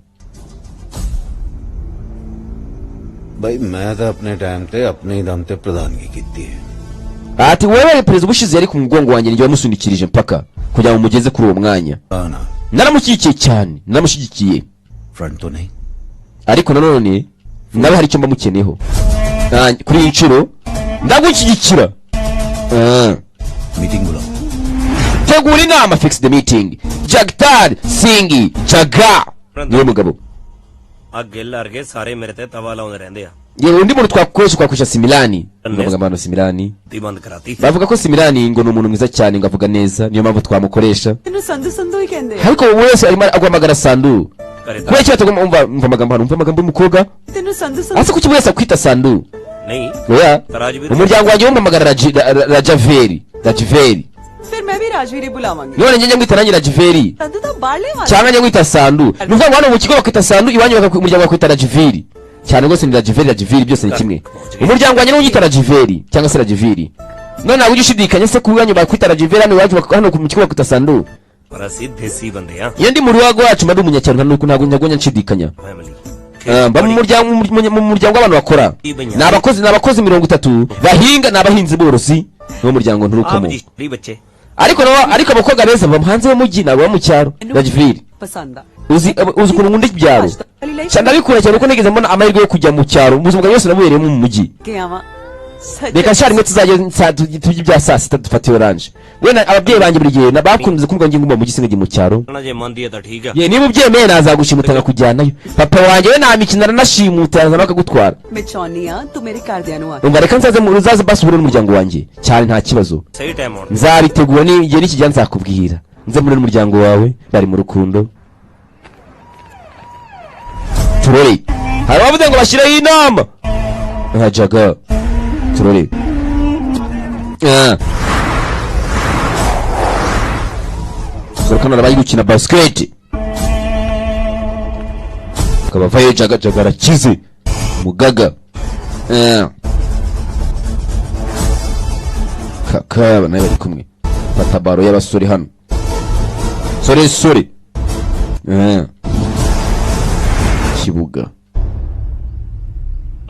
ਬਈ ਮੈਂ ਤਾਂ ਆਪਣੇ ਟਾਈਮ ਤੇ ਆਪਣੇ ਹੀ ਦਮ ਤੇ ਪ੍ਰਧਾਨਗੀ ਕੀਤੀ ਹੈ। Ati wewe, perezida ubushize yari ku mugongo wanjye, ninjye wamusunikirije mpaka kugira ngo mugeze kuri uwo mwanya. ਨਾ ਨਾ। Naramushyigikiye cyane, naramushyigikiye. Front ਤੋਂ ਨਹੀਂ। Ariko nanone nawe hari icyo mbamukeneyeho. Kuri iyi nshuro ndagushyigikira. Meeting ਬੁਲਾਓ। Tegura inama, fix the meeting. Jagtar Singh Jaga niwe mugabo. ਆ ਗਿੱਲ ਵਰਗੇ ਸਾਰੇ ਮੇਰੇ ਤੇ ਤਵਾ ਲਾਉਂਦੇ ਰਹਿੰਦੇ ਆ। Yewe, undi muntu twakoresha Similani. Ndavuga amano Similani. ਤੀ ਬੰਦ ਕਰਾਤੀ। Bavuga ko Similani ngo ni umuntu mwiza cyane, ngo avuga neza, niyo mpamvu twamukoresha. ਤੈਨੂੰ ਸੰਧੂ ਸੰਧੂ ਹੀ ਕਹਿੰਦੇ ਆ। Ariko buri wese arimo aguhamagara Sandu. ਘਰੇ Kubera iki batagomba? Umva, umva amagambo hano, umva amagambo y'umukobwa. ਤੈਨੂੰ ਸੰਧੂ Sandhu Ase kuki buri wese akwita Sandu? ਨਹੀਂ। Oya. Rajveer. Umuryango wanjye wumamagara Rajaveri, Rajiveri. ਫਿਰ ਮੈਂ ਵੀ ਰਾਜਵੀਰ ਹੀ ਬੁਲਾਵਾਂਗੀ। None njye mwita nanjye Rajiveri. Sandhu ਤਾਂ ਬਾਹਰਲੇ ਵਾਲਾ। Cyangwa njye mwita Sandu. Ni ukuvuga ngo hano mu kigo bakwita Sandu, iwanyu umuryango bakwita Rajiveri. Cyane rwose ni Rajiveri, Rajiveri byose ni kimwe. Umuryango wanjye niwo unyita Rajiveri cyangwa se Rajiviri. None ntabwo ujya ushidikanya se ku iwanyu bakwita Rajiveri, hano iwacu hano mu kigo bakwita Sandu? ਪਰ ਅਸੀਂ ਦੇਸੀ ਬੰਦੇ ਆ। Iyo ndi mu rugo wacu mba ndi umunyacyaro, ntabwo njya nshidikanya. Family. Mba mu muryango w'abantu bakora, ni abakozi 30 bahinga, ni abahinzi borozi, niwo muryango nturukamo. ਆਪ ਜੀ ਵੀ ਬੱਚੇ। Ariko nabo, ariko abakobwa beza baba hanze y'umujyi, ntabwo baba mu cyaro. Rajiviri, ਪਸੰਦ ਆ। uzi ukuntu nkunda ibyaro cyane, ndabikunda cyane kuko nigeze mbona amahirwe yo kujya mu cyaro, mu buzima bwanjye bwose nabubereyemo mu mujyi. ਕੇ ਆਵਾਂ। Reka sha rimwe tuzajya turye ibya saa sita, dufate oranje. Wenda ababyeyi banjye buri gihe bakunze kumbwira ngo nguma mu mujyi sinajye mu cyaro. ਨਾ ਜੇ ਮੰਨਦੀ ਹੈ ਤਾਂ ਠੀਕ ਆ। Ye, niba ubyemeye nazagushimuta nkakujyanayo. Papa wanjye we nta mikino, aranashimuta, yazana akagutwara. ਮੈਂ ਚਾਹੁੰਦੀ ਆ ਤੂੰ ਮੇਰੇ ਘਰਦਿਆਂ ਨੂੰ ਆ Umva, reka nzaze uzaze basi uhure n'umuryango wanjye cyane, nta kibazo. ਸਹੀ ਟਾਈਮ ਆਉਣ। Nzabitegura, ni igihe nikijya nzakubwira, nze muri n'umuryango wawe, bari mu rukundo. Turore, hari abavuze ngo bashyireho inama nka Jaga. Turore. Dore kano bari gukina basket, akaba avayo Jaga. Jaga arakize, mugaga. Kaka nawe bari kumwe, fata baro y'abasore hano, sore sore. Kibuga.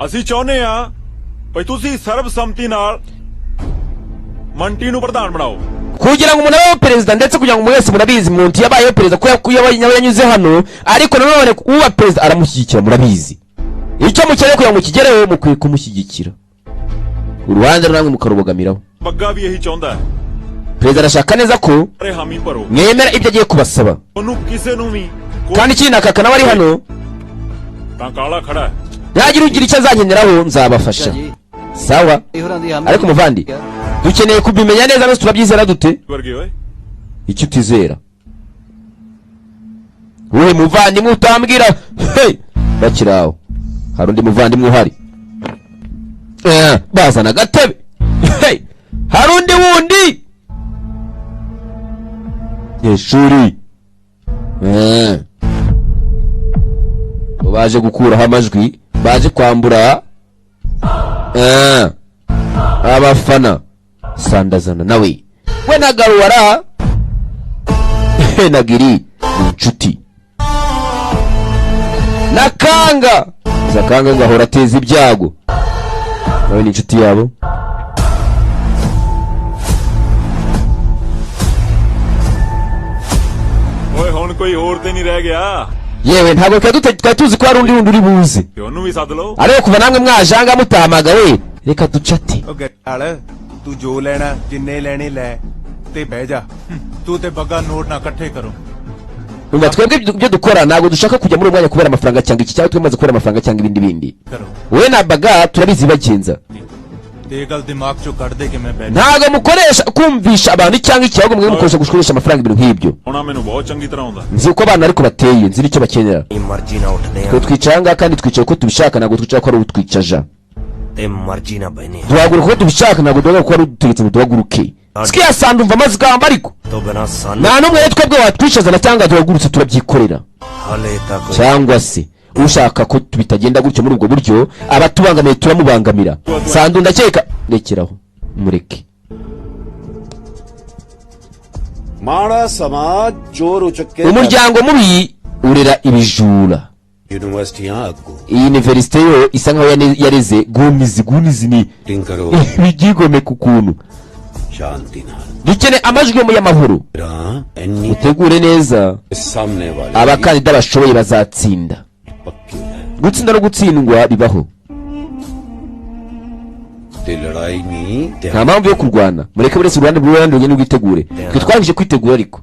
ਅਸੀਂ ਚਾਹੁੰਦੇ ਆ ਭਈ ਤੁਸੀਂ ਸਰਬਸੰਮਤੀ ਨਾਲ ਮੰਟੀ ਨੂੰ ਪ੍ਰਧਾਨ ਬਣਾਓ। Kugira ngo umuntu abeho perezida, ndetse kugira ngo umuntu wese, murabizi, muntu yabayeho perezida ko yanyuze hano, ariko nanone uba perezida aramushyigikira. Murabizi icyo mukeneye kugira ngo mukigereho, mukwiye kumushyigikira, urubanza namwe mukarubogamiraho. Bagga ਵੀ ਇਹੀ ਚਾਹੁੰਦਾ ਹੈ। Perezida arashaka neza ko ਸਾਰੇ ਹਾਮੀ ਭਰੋ mwemera ibyo agiye kubasaba. ਉਹਨੂੰ ਕਿਸੇ ਨੂੰ ਵੀ Kandi ikindi, nakaka nawe ari hano. ਤਾਂ ਕਾਲਾ ਖੜਾ ਹੈ। Ntagira ugira icyo azankeneraho, nzabafasha. Sawa, ariko muvandi, dukeneye kubimenya neza nose turabyizera dute? ਵਰਗੇ ਓਏ। Icyo utizera wowe muvandimwe utambwira? Hey! Bakiri aho, hari undi muvandimwe uhari. Bazana agatebe. Hey! Hari undi wundi ishuri. Baje gukuraho amajwi, baje kwambura abafana. Sandazana nawe we na Garuwara na Giri ni inshuti na Kanga. Zakanga ngo ahora ateza ibyago, nawe ni inshuti yabo. ਓਏ ਹੁਣ ਕੋਈ ਹੋਰ ਤੇ ਨਹੀਂ ਰਹਿ ਗਿਆ? Yewe, ntabwo twari tuzi ko hari undi wundi uri buze. ਤੇ ਉਹਨੂੰ ਵੀ ਸੱਦ ਲਓ। Ariko kuva namwe mwajanga mutahamagawe, reka ducate. ਉਹ ਗੱਟਾਲ, ਤੂੰ ਜੋ ਲੈਣਾ ਜਿੰਨੇ ਲੈਣੇ ਲੈ ਤੇ ਬਹਿ ਜਾ। ਤੂੰ ਤੇ ਬੱਗਾ ਨੋਟ ਨਾ ਇਕੱਠੇ ਕਰੋ। Umva, twebwe ibyo dukora ntabwo dushaka kujya muri uwo mwanya kubera amafaranga cyangwa iki, cyangwa twemaze kubera amafaranga cyangwa ibindi bindi. ਕਰੋ। Wowe na Baga turabizi bagenza. ਤੇ ਇਹ ਗੱਲ ਦਿਮਾਗ ਚੋਂ ਕੱਢ ਦੇ ਕਿ ਮੈਂ ਬੈਠ Ntabwo mukoresha kumvisha abantu cyangwa iki, ahubwo mwe mukoresha gukoresha amafaranga, ibintu nk'ibyo. ਆਉਣਾ ਮੈਨੂੰ ਬਹੁਤ ਚੰਗੀ ਤਰ੍ਹਾਂ ਆਉਂਦਾ। Nzi uko abantu ariko bateye, nzi n'icyo bakenera. ਮਰਜ਼ੀ ਨਾਲ ਉੱਠਦੇ Twe ਆ twicara ahangaha kandi twicaye uko tubishaka, ntabwo twicara ko ari utwicaja. ਤੇ ਮਰਜ਼ੀ ਨਾਲ ਬਹਿਨੇ ਆ। Duhaguruka uko tubishaka, ntabwo duhaguruka ko ari udutegetse ngo duhaguruke. Sikia sanda, umva amagambo ariko. ਤੋਂ ਬਿਨਾ ਸਾਨੂੰ Nta n'umwe rero twebwe watwicazana cyangwa duhagurutse, turabyikorera. ਹਾਲੇ ਤੱਕ Cyangwa se ushaka ko bitagenda gutyo muri ubwo buryo, abatubangamiye turamubangamira. Sandu, ndakeka rekeraho, mureke. ਮਾੜਾ ਸਮਾਜ ਚੋਰ ਉਚੁੱਕੇ। Umuryango mubi urera ibijura. ਯੂਨੀਵਰਸਿਟੀਆਂ ਅੱਗੋਂ Iyi universite yo isa nkaho yareze gunizi. Gunizi ni ਟਿੰਗ ਕਰੋ ibyigomeka ukuntu. ਸ਼ਾਂਤੀ ਨਾਲ। Dukeneye amajwi yo y'amahoro. ਰਾਂ ਇੰਨੀ Mutegure neza. ਸਾਹਮਣੇ ਵਾਲੇ Abakandida bashoboye bazatsinda. ਪੱਕੀ ਹੈ। Gutsinda no gutsindwa bibaho. ਤੇ ਲੜਾਈ ਨਹੀਂ ਤੇ Nta mpamvu yo kurwana, mureke buri wese uruhande rw'uruhande rugende rwitegure. Twe twarangije kwitegura, ariko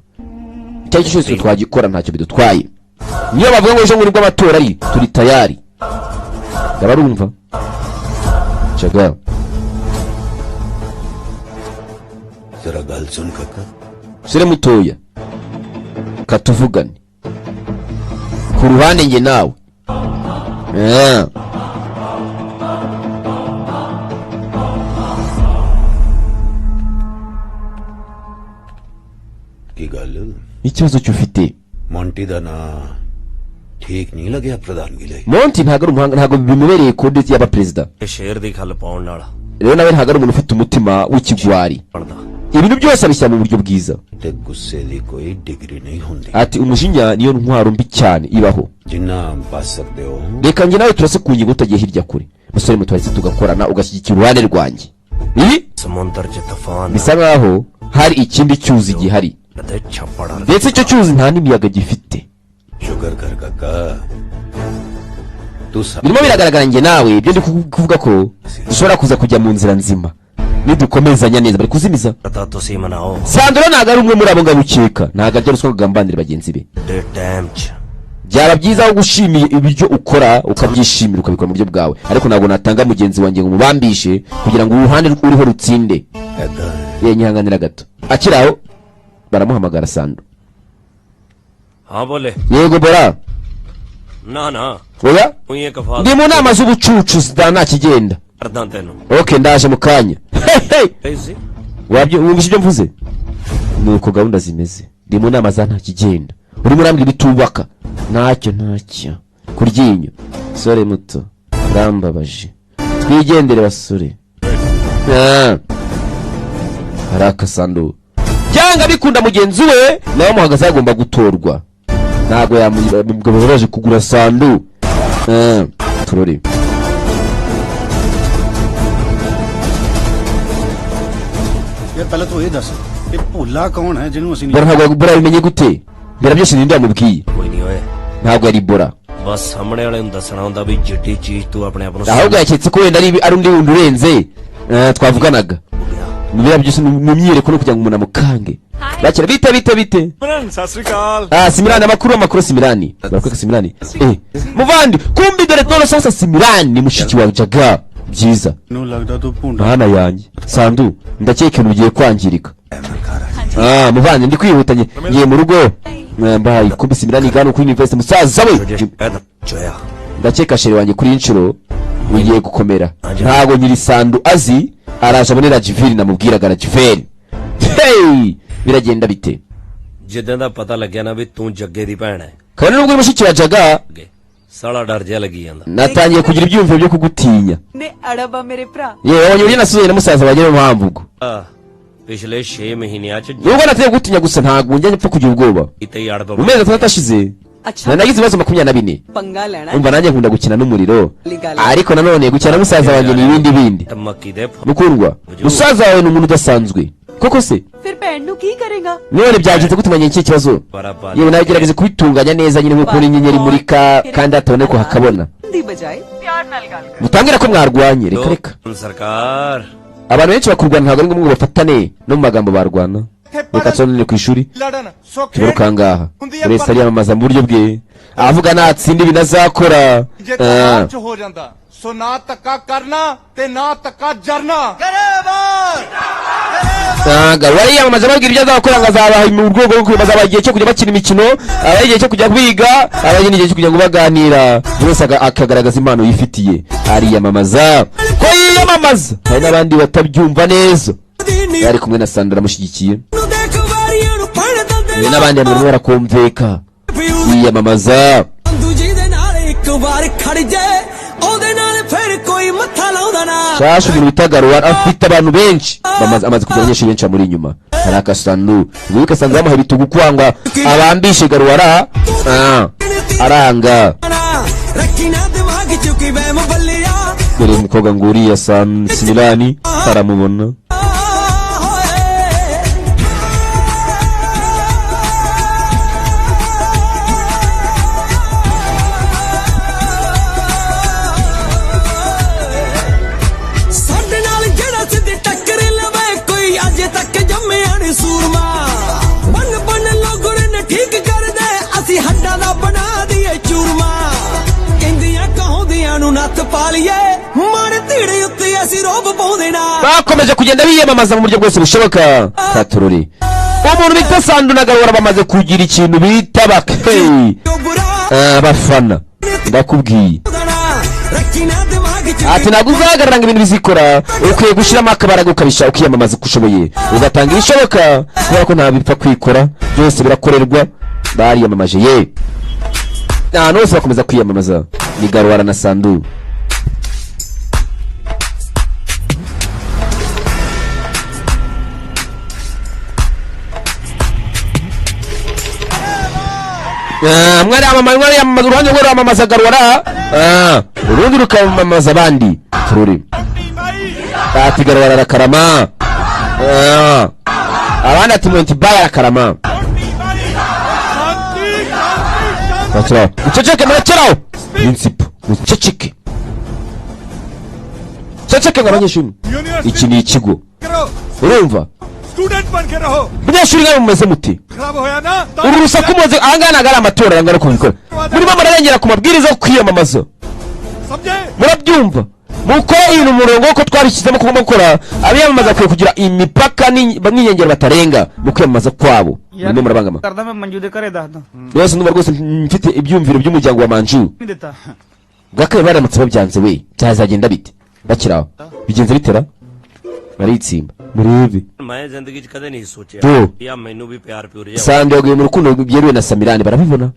icyo ari cyo cyose twagikora, ntacyo bidutwaye. Niyo bavuga ngo ejo bundi bw'amatora ari, turi tayari. Ndabarumva caga. ਜ਼ਰਾ ਗੱਲ ਸੁਣ ਕਾਕਾ। Musore mutoya, katuvugane ku ruhande njye nawe. ਕੀ ਗੱਲ? Ikibazo cy'ufite? Monty ਦਾ ਨਾਂ ਠੀਕ ਨਹੀਂ ਲੱਗਿਆ ਪ੍ਰਧਾਨਗੀ ਲਈ? Monty ntabwo ari umuhanga, ntabwo bimubereye kode yaba perezida. ਇਹ ਸ਼ੇਰ ਦੀ ਖੱਲ ਪਾਉਣ ਨਾਲ Rero nawe ntabwo ari umuntu ufite umutima w'ikigwari, ਬਣਦਾ। Ibintu byose abishyira mu buryo bwiza. ਤੇ ਗੁੱਸੇ ਦੀ ਕੋਈ ਡਿਗਰੀ ਨਹੀਂ ਹੁੰਦੀ। Ati umujinya niyo ntwaro mbi cyane ibaho. ਜਿੰਨਾ ਬਚ ਸਕਦੇ ਹੋ। Reka njye nawe turase ku ngingo tutagiye hirya kure. Musore muto, waretse tugakorana, ugashyigikira uruhande rwanjye ibi? ਸਮੁੰਦਰ 'ਚ ਤੂਫਾਨ Bisa nkaho hari ikindi cyuzi gihari, ਤੇ ਛੱਪੜ ndetse icyo cyuzi nta n'imiyaga gifite. ਸ਼ੁਕਰ ਕਰ ਕਾਕਾ ਤੂੰ ਸਾ- Birimo biragaragara njye nawe ibyo ndi kuvuga ko dushobora kuza kujya mu nzira nzima nidukomezanya neza. Bari kuzimiza. ਤਾਂ ਤੁਸੀਂ ਮਨਾਓ। Sandro ntabwo ari umwe muri abo ngabo ukeka, ntabwo arya ruswa ngo agambanire bagenzi be. ਦੇ ਟਾਈਮ 'ਚ Byaba byiza aho gushimiye ibyo ukora, ukabyishimira, ukabikora mu buryo bwawe, ariko ntabwo natanga mugenzi wanjye ngo mubambishe kugira ngo uruhande uriho rutsinde. ਏਦਾਂ Ye, nyihanganira gato. Akiri aho baramuhamagara, Sandro. ਹਾਂ ਬੋਲੇ। Yego bora. ਨਾ ਨਾ। Oya. ਤੂੰ ਇਹ ਕਫਾਲ Ndi mu nama z'ubucucu zida, nta kigenda. ਕਰਦਾ ਤੈਨੂੰ। Ok, ndaje mu kanya. Hey, hey! C. Wabyo wumvise ibyo mvuze? Nuko gahunda zimeze, ndi mu nama za nta kigenda, urimo urambwira ibitubaka. Ntacyo, ntacyo kuryinyo. Sore muto, urambabaje, twigendere basore. Ah. Hari akasandu byanga bikunda mugenzi we nawe amuhagaze agomba gutorwa, ntabwo yamugabo baje kugura sandu. Ah, turore. ਯਾਰ ਪਹਿਲਾਂ ਤੂੰ ਇਹ ਦੱਸ ਇਹ ਭੋਲਾ ਕੌਣ ਹੈ ਜਿਹਨੂੰ ਅਸੀਂ Bora ntabwo Bora bimenye gute? Mbere byose ninde yamubwiye? ਕੋਈ ਨਹੀਂ ਓਏ। Ntabwo yari Bora. ਬਸ ਸਾਹਮਣੇ ਵਾਲੇ ਨੂੰ ਦੱਸਣਾ ਹੁੰਦਾ ਵੀ ਜਿੱਡੀ ਚੀਜ਼ ਤੂੰ ਆਪਣੇ ਆਪ ਨੂੰ Ahubwo yaketse ko wenda ari undi wundi urenze, twavuganaga. Biriya byose ni imyiyereko no kugira ngo umuntu amukange. Bakira bite bite bite? Simran, Sat Sri Akal. Ah, Simirani, amakuru amakuru Simirani. Barakwereka Simirani. Eh, muvandi, kumbi dore none sasa Simirani ni mushiki wa Jaga. Byiza. ਮੈਨੂੰ ਲੱਗਦਾ ਤੂੰ ਭੁੰਡਾ Mana yanjye. Sandu, ndakeka ibintu bigiye kwangirika. Ah, muvandi, ndi kwihutanye. Ngiye mu rugo. Mbaye kumbi Simirani gano kuri university musaza we. Ndakeka chéri wanjye kuri inshuro bigiye gukomera. Ntago nyiri Sandu azi, araje abone Rajiviri namubwiraga Rajiviri. Hey! Biragenda bite? ਜਿੱਦਾਂ ਦਾ ਪਤਾ ਲੱਗਿਆ ਨਾ ਵੀ ਤੂੰ ਜੱਗੇ ਦੀ ਭੈਣ ਹੈ Kabone nubwo uri mushiki wa Jaga, ਅੱਗੇ ਸਾਲਾ ਡਰ ਜਿਹਾ ਲੱਗੀ ਜਾਂਦਾ। natangiye kugira ibyiyumviro byo kugutinya. ਨੇ ਅੜਬ ਆ ਮੇਰੇ ਭਰਾ। Yewe, wabonye uburyo nasuzanye na musaza wanjye, niyo mpamvu ubwo ਆਹ, ਪਿਛਲੇ 6 ਮਹੀਨਿਆਂ ਚ nubwo natangiye kugutinya gusa ntabwo njya mpfa kugira ubwoba. ਤੇ ਹੀ ਅੜਬ Mu mezi 6 ashize ਅੱਛਾ nari nagize ibibazo 24. ਪੰਗਾ ਲੈਣਾ। Umva, nanjye nkunda gukina n'umuriro, ariko nanone gukina na musaza wanjye ni ibindi bindi. ਮੱਕੀ ਦੇ ਫੁੱਲ Mukundwa, musaza wawe ni umuntu udasanzwe koko se. ਫਿਰ ਭੈਣ ਨੂੰ ਕੀ ਕਰੇਗਾ? None byagenze gute? Menya iki kibazo? ਬਰਾਬਰ। Yewe, nagerageze kubitunganya neza nyine nk'uko inyenyeri imurika kandi hataboneka ko hakabona. ਦੀ ਬਜਾਏ ਪਿਆਰ ਨਾਲ ਗੱਲ Mutambwira ko mwarwanye, reka reka. ਸਰਕਾਰ Abantu benshi bakurwana, ntabwo ari ngombwa ngo bafatane no mu magambo barwana. Reka nsonere ku ishuri. ਲੜਨ ਸੋ ਖੇਡ Tugaruka ngaha, buri wese ariyamamaza mu buryo bwe, avuga natsinda ibintu azakora. ਜੇ Ah. ਤਨਾਅ ਚ ਹੋ ਜਾਂਦਾ ਸੋ ਨਾ ਧੱਕਾ ਕਰਨਾ ਤੇ ਨਾ ਧੱਕਾ ਜਰਨਾ। Ntago bariyamamaza babwira ibyo azakora, ngo azabaha mu rwego rwo kwiyamamaza, abaha igihe cyo kujya bakina imikino, abaha igihe cyo kujya kwiga, abaha n'igihe cyo kujya ngo baganira. Buri wese akagaragaza impano yifitiye, ariyamamaza ko yiyamamaza. Hari n'abandi batabyumva neza. Yari kumwe na Sandra amushyigikiye hari n'abandi barimo barakumveka yiyamamaza. ਜਿਹਦੇ ਨਾਲ ਇੱਕ ਵਾਰ ਖੜ ਜੇ ਉਹਦੇ ਨਾਲ ਫਿਰ ਕੋਈ ਮੱਥਾ ਲਾਉਂਦਾ ਨਾ। Shasha, umuntu bita Garuwara afite abantu benshi amaze kugira abanyeshuri benshi bamuri inyuma. Hari akasandu, wibuke Sandu bamuha ibitugu kwanga abambishe Garuwara. Ah, aranga. ਰੱਖੀ ਨਾ ਦਿਮਾਗ ਚ ਕੀ ਵਹਿਮ ਬੱਲਿਆ। Dore umukobwa ngo uriya San Similani aramubona. ਸਾਡੇ ਨਾਲ ਜਿਹੜਾ ਸਿੱਧੀ ਟੱਕਰ ਲਵੇ ਕੋਈ ਅੱਜ ਤੱਕ ਜੰਮਿਆ ਨੀ ਸੂਰਮਾ। ਬੰਨ ਬੰਨ ਲੋਗੜ ਨੇ ਠੀਕ ਕਰਦੇ ਅਸੀਂ ਹੱਡਾਂ ਦਾ ਬਣਾ ਦਈਏ ਚੂਰਮਾ। ਕਹਿੰਦੀਆਂ ਕਹੋਂਦਿਆਂ ਨੂੰ ਨੱਥ ਪਾ ਲਈਏ ਮਨ ਧੀੜੇ ਉੱਤੇ ਅਸੀਂ ਰੋਬ ਪਾਉਂਦੇ ਨਾ। Bakomeje kugenda biyamamaza mu buryo bwose bushoboka. Katururi, umuntu bita Sandu na Garuwara bamaze kugira ikintu bita bake abafana, ndakubwiye. ਰੱਖੀ ਨਾ ਦਿਮਾਗ ਚ Ati ntabwo uzahagarara ngo ibintu bizikora, ukwiye gushyiramo akabaraga ukabisha, ukiyamamaza uko ushoboye, ugatanga ibishoboka, kubera ko nta bipfa kwikora, byose birakorerwa. Bariyamamaje ye, ahantu hose bakomeza kwiyamamaza ni Garuwara na Sandu. Ah, mwariyamamaza mwariyamamaza, uruhande rumwe ruramamaza Garuwara, ah, urundi rukamamaza abandi. Tururi ati Garuwara arakarama. Ah, abandi ati Monty Bay arakarama. Murekeraho, muceceke, murekeraho, principal, muceceke, ceceke ngo abanyeshuri, iki ni ikigo, urumva? Student ਬਣ ਕੇ ਰਹੋ। Munyeshuri nkawe mumeze muti? ਖਰਾਬ ਹੋਇਆ ਨਾ। Uru rusaku muzi ahangaha ntabwo ari amatora, ahangaha ari kubikora murimo murarengera ku mabwiriza yo kwiyamamaza. ਸਮਝੇ? Murabyumva? Mukore ibintu mu murongo uko twabishyizemo ko gukora. Abiyamamaza bakwiye kugira imipaka n'inyongera batarenga mu kwiyamamaza kwabo. Murimo murabangama. ਕਰਦਾ ਮੈਂ ਮੰਜੂ ਦੇ ਘਰੇ ਦੱਸਦਾ। Rwose ndumva rwose mfite ibyumviro by'umuryango wa Manju. ਨਹੀਂ ਦਿੱਤਾ। Bwa kabiri baramutse babyanze we, byazagenda bite? Bakiri aho bigenze bitera baritsimba, murebe. ਮੈਂ ਜ਼ਿੰਦਗੀ 'ਚ ਕਦੇ ਨਹੀਂ ਸੋਚਿਆ ਤੂੰ। ਯਾ ਮੈਨੂੰ ਵੀ ਪਿਆਰ ਪਿਉਰ ਜਿਹਾ Sando yaguye mu rukundo byeruye na Samirani, barabibona.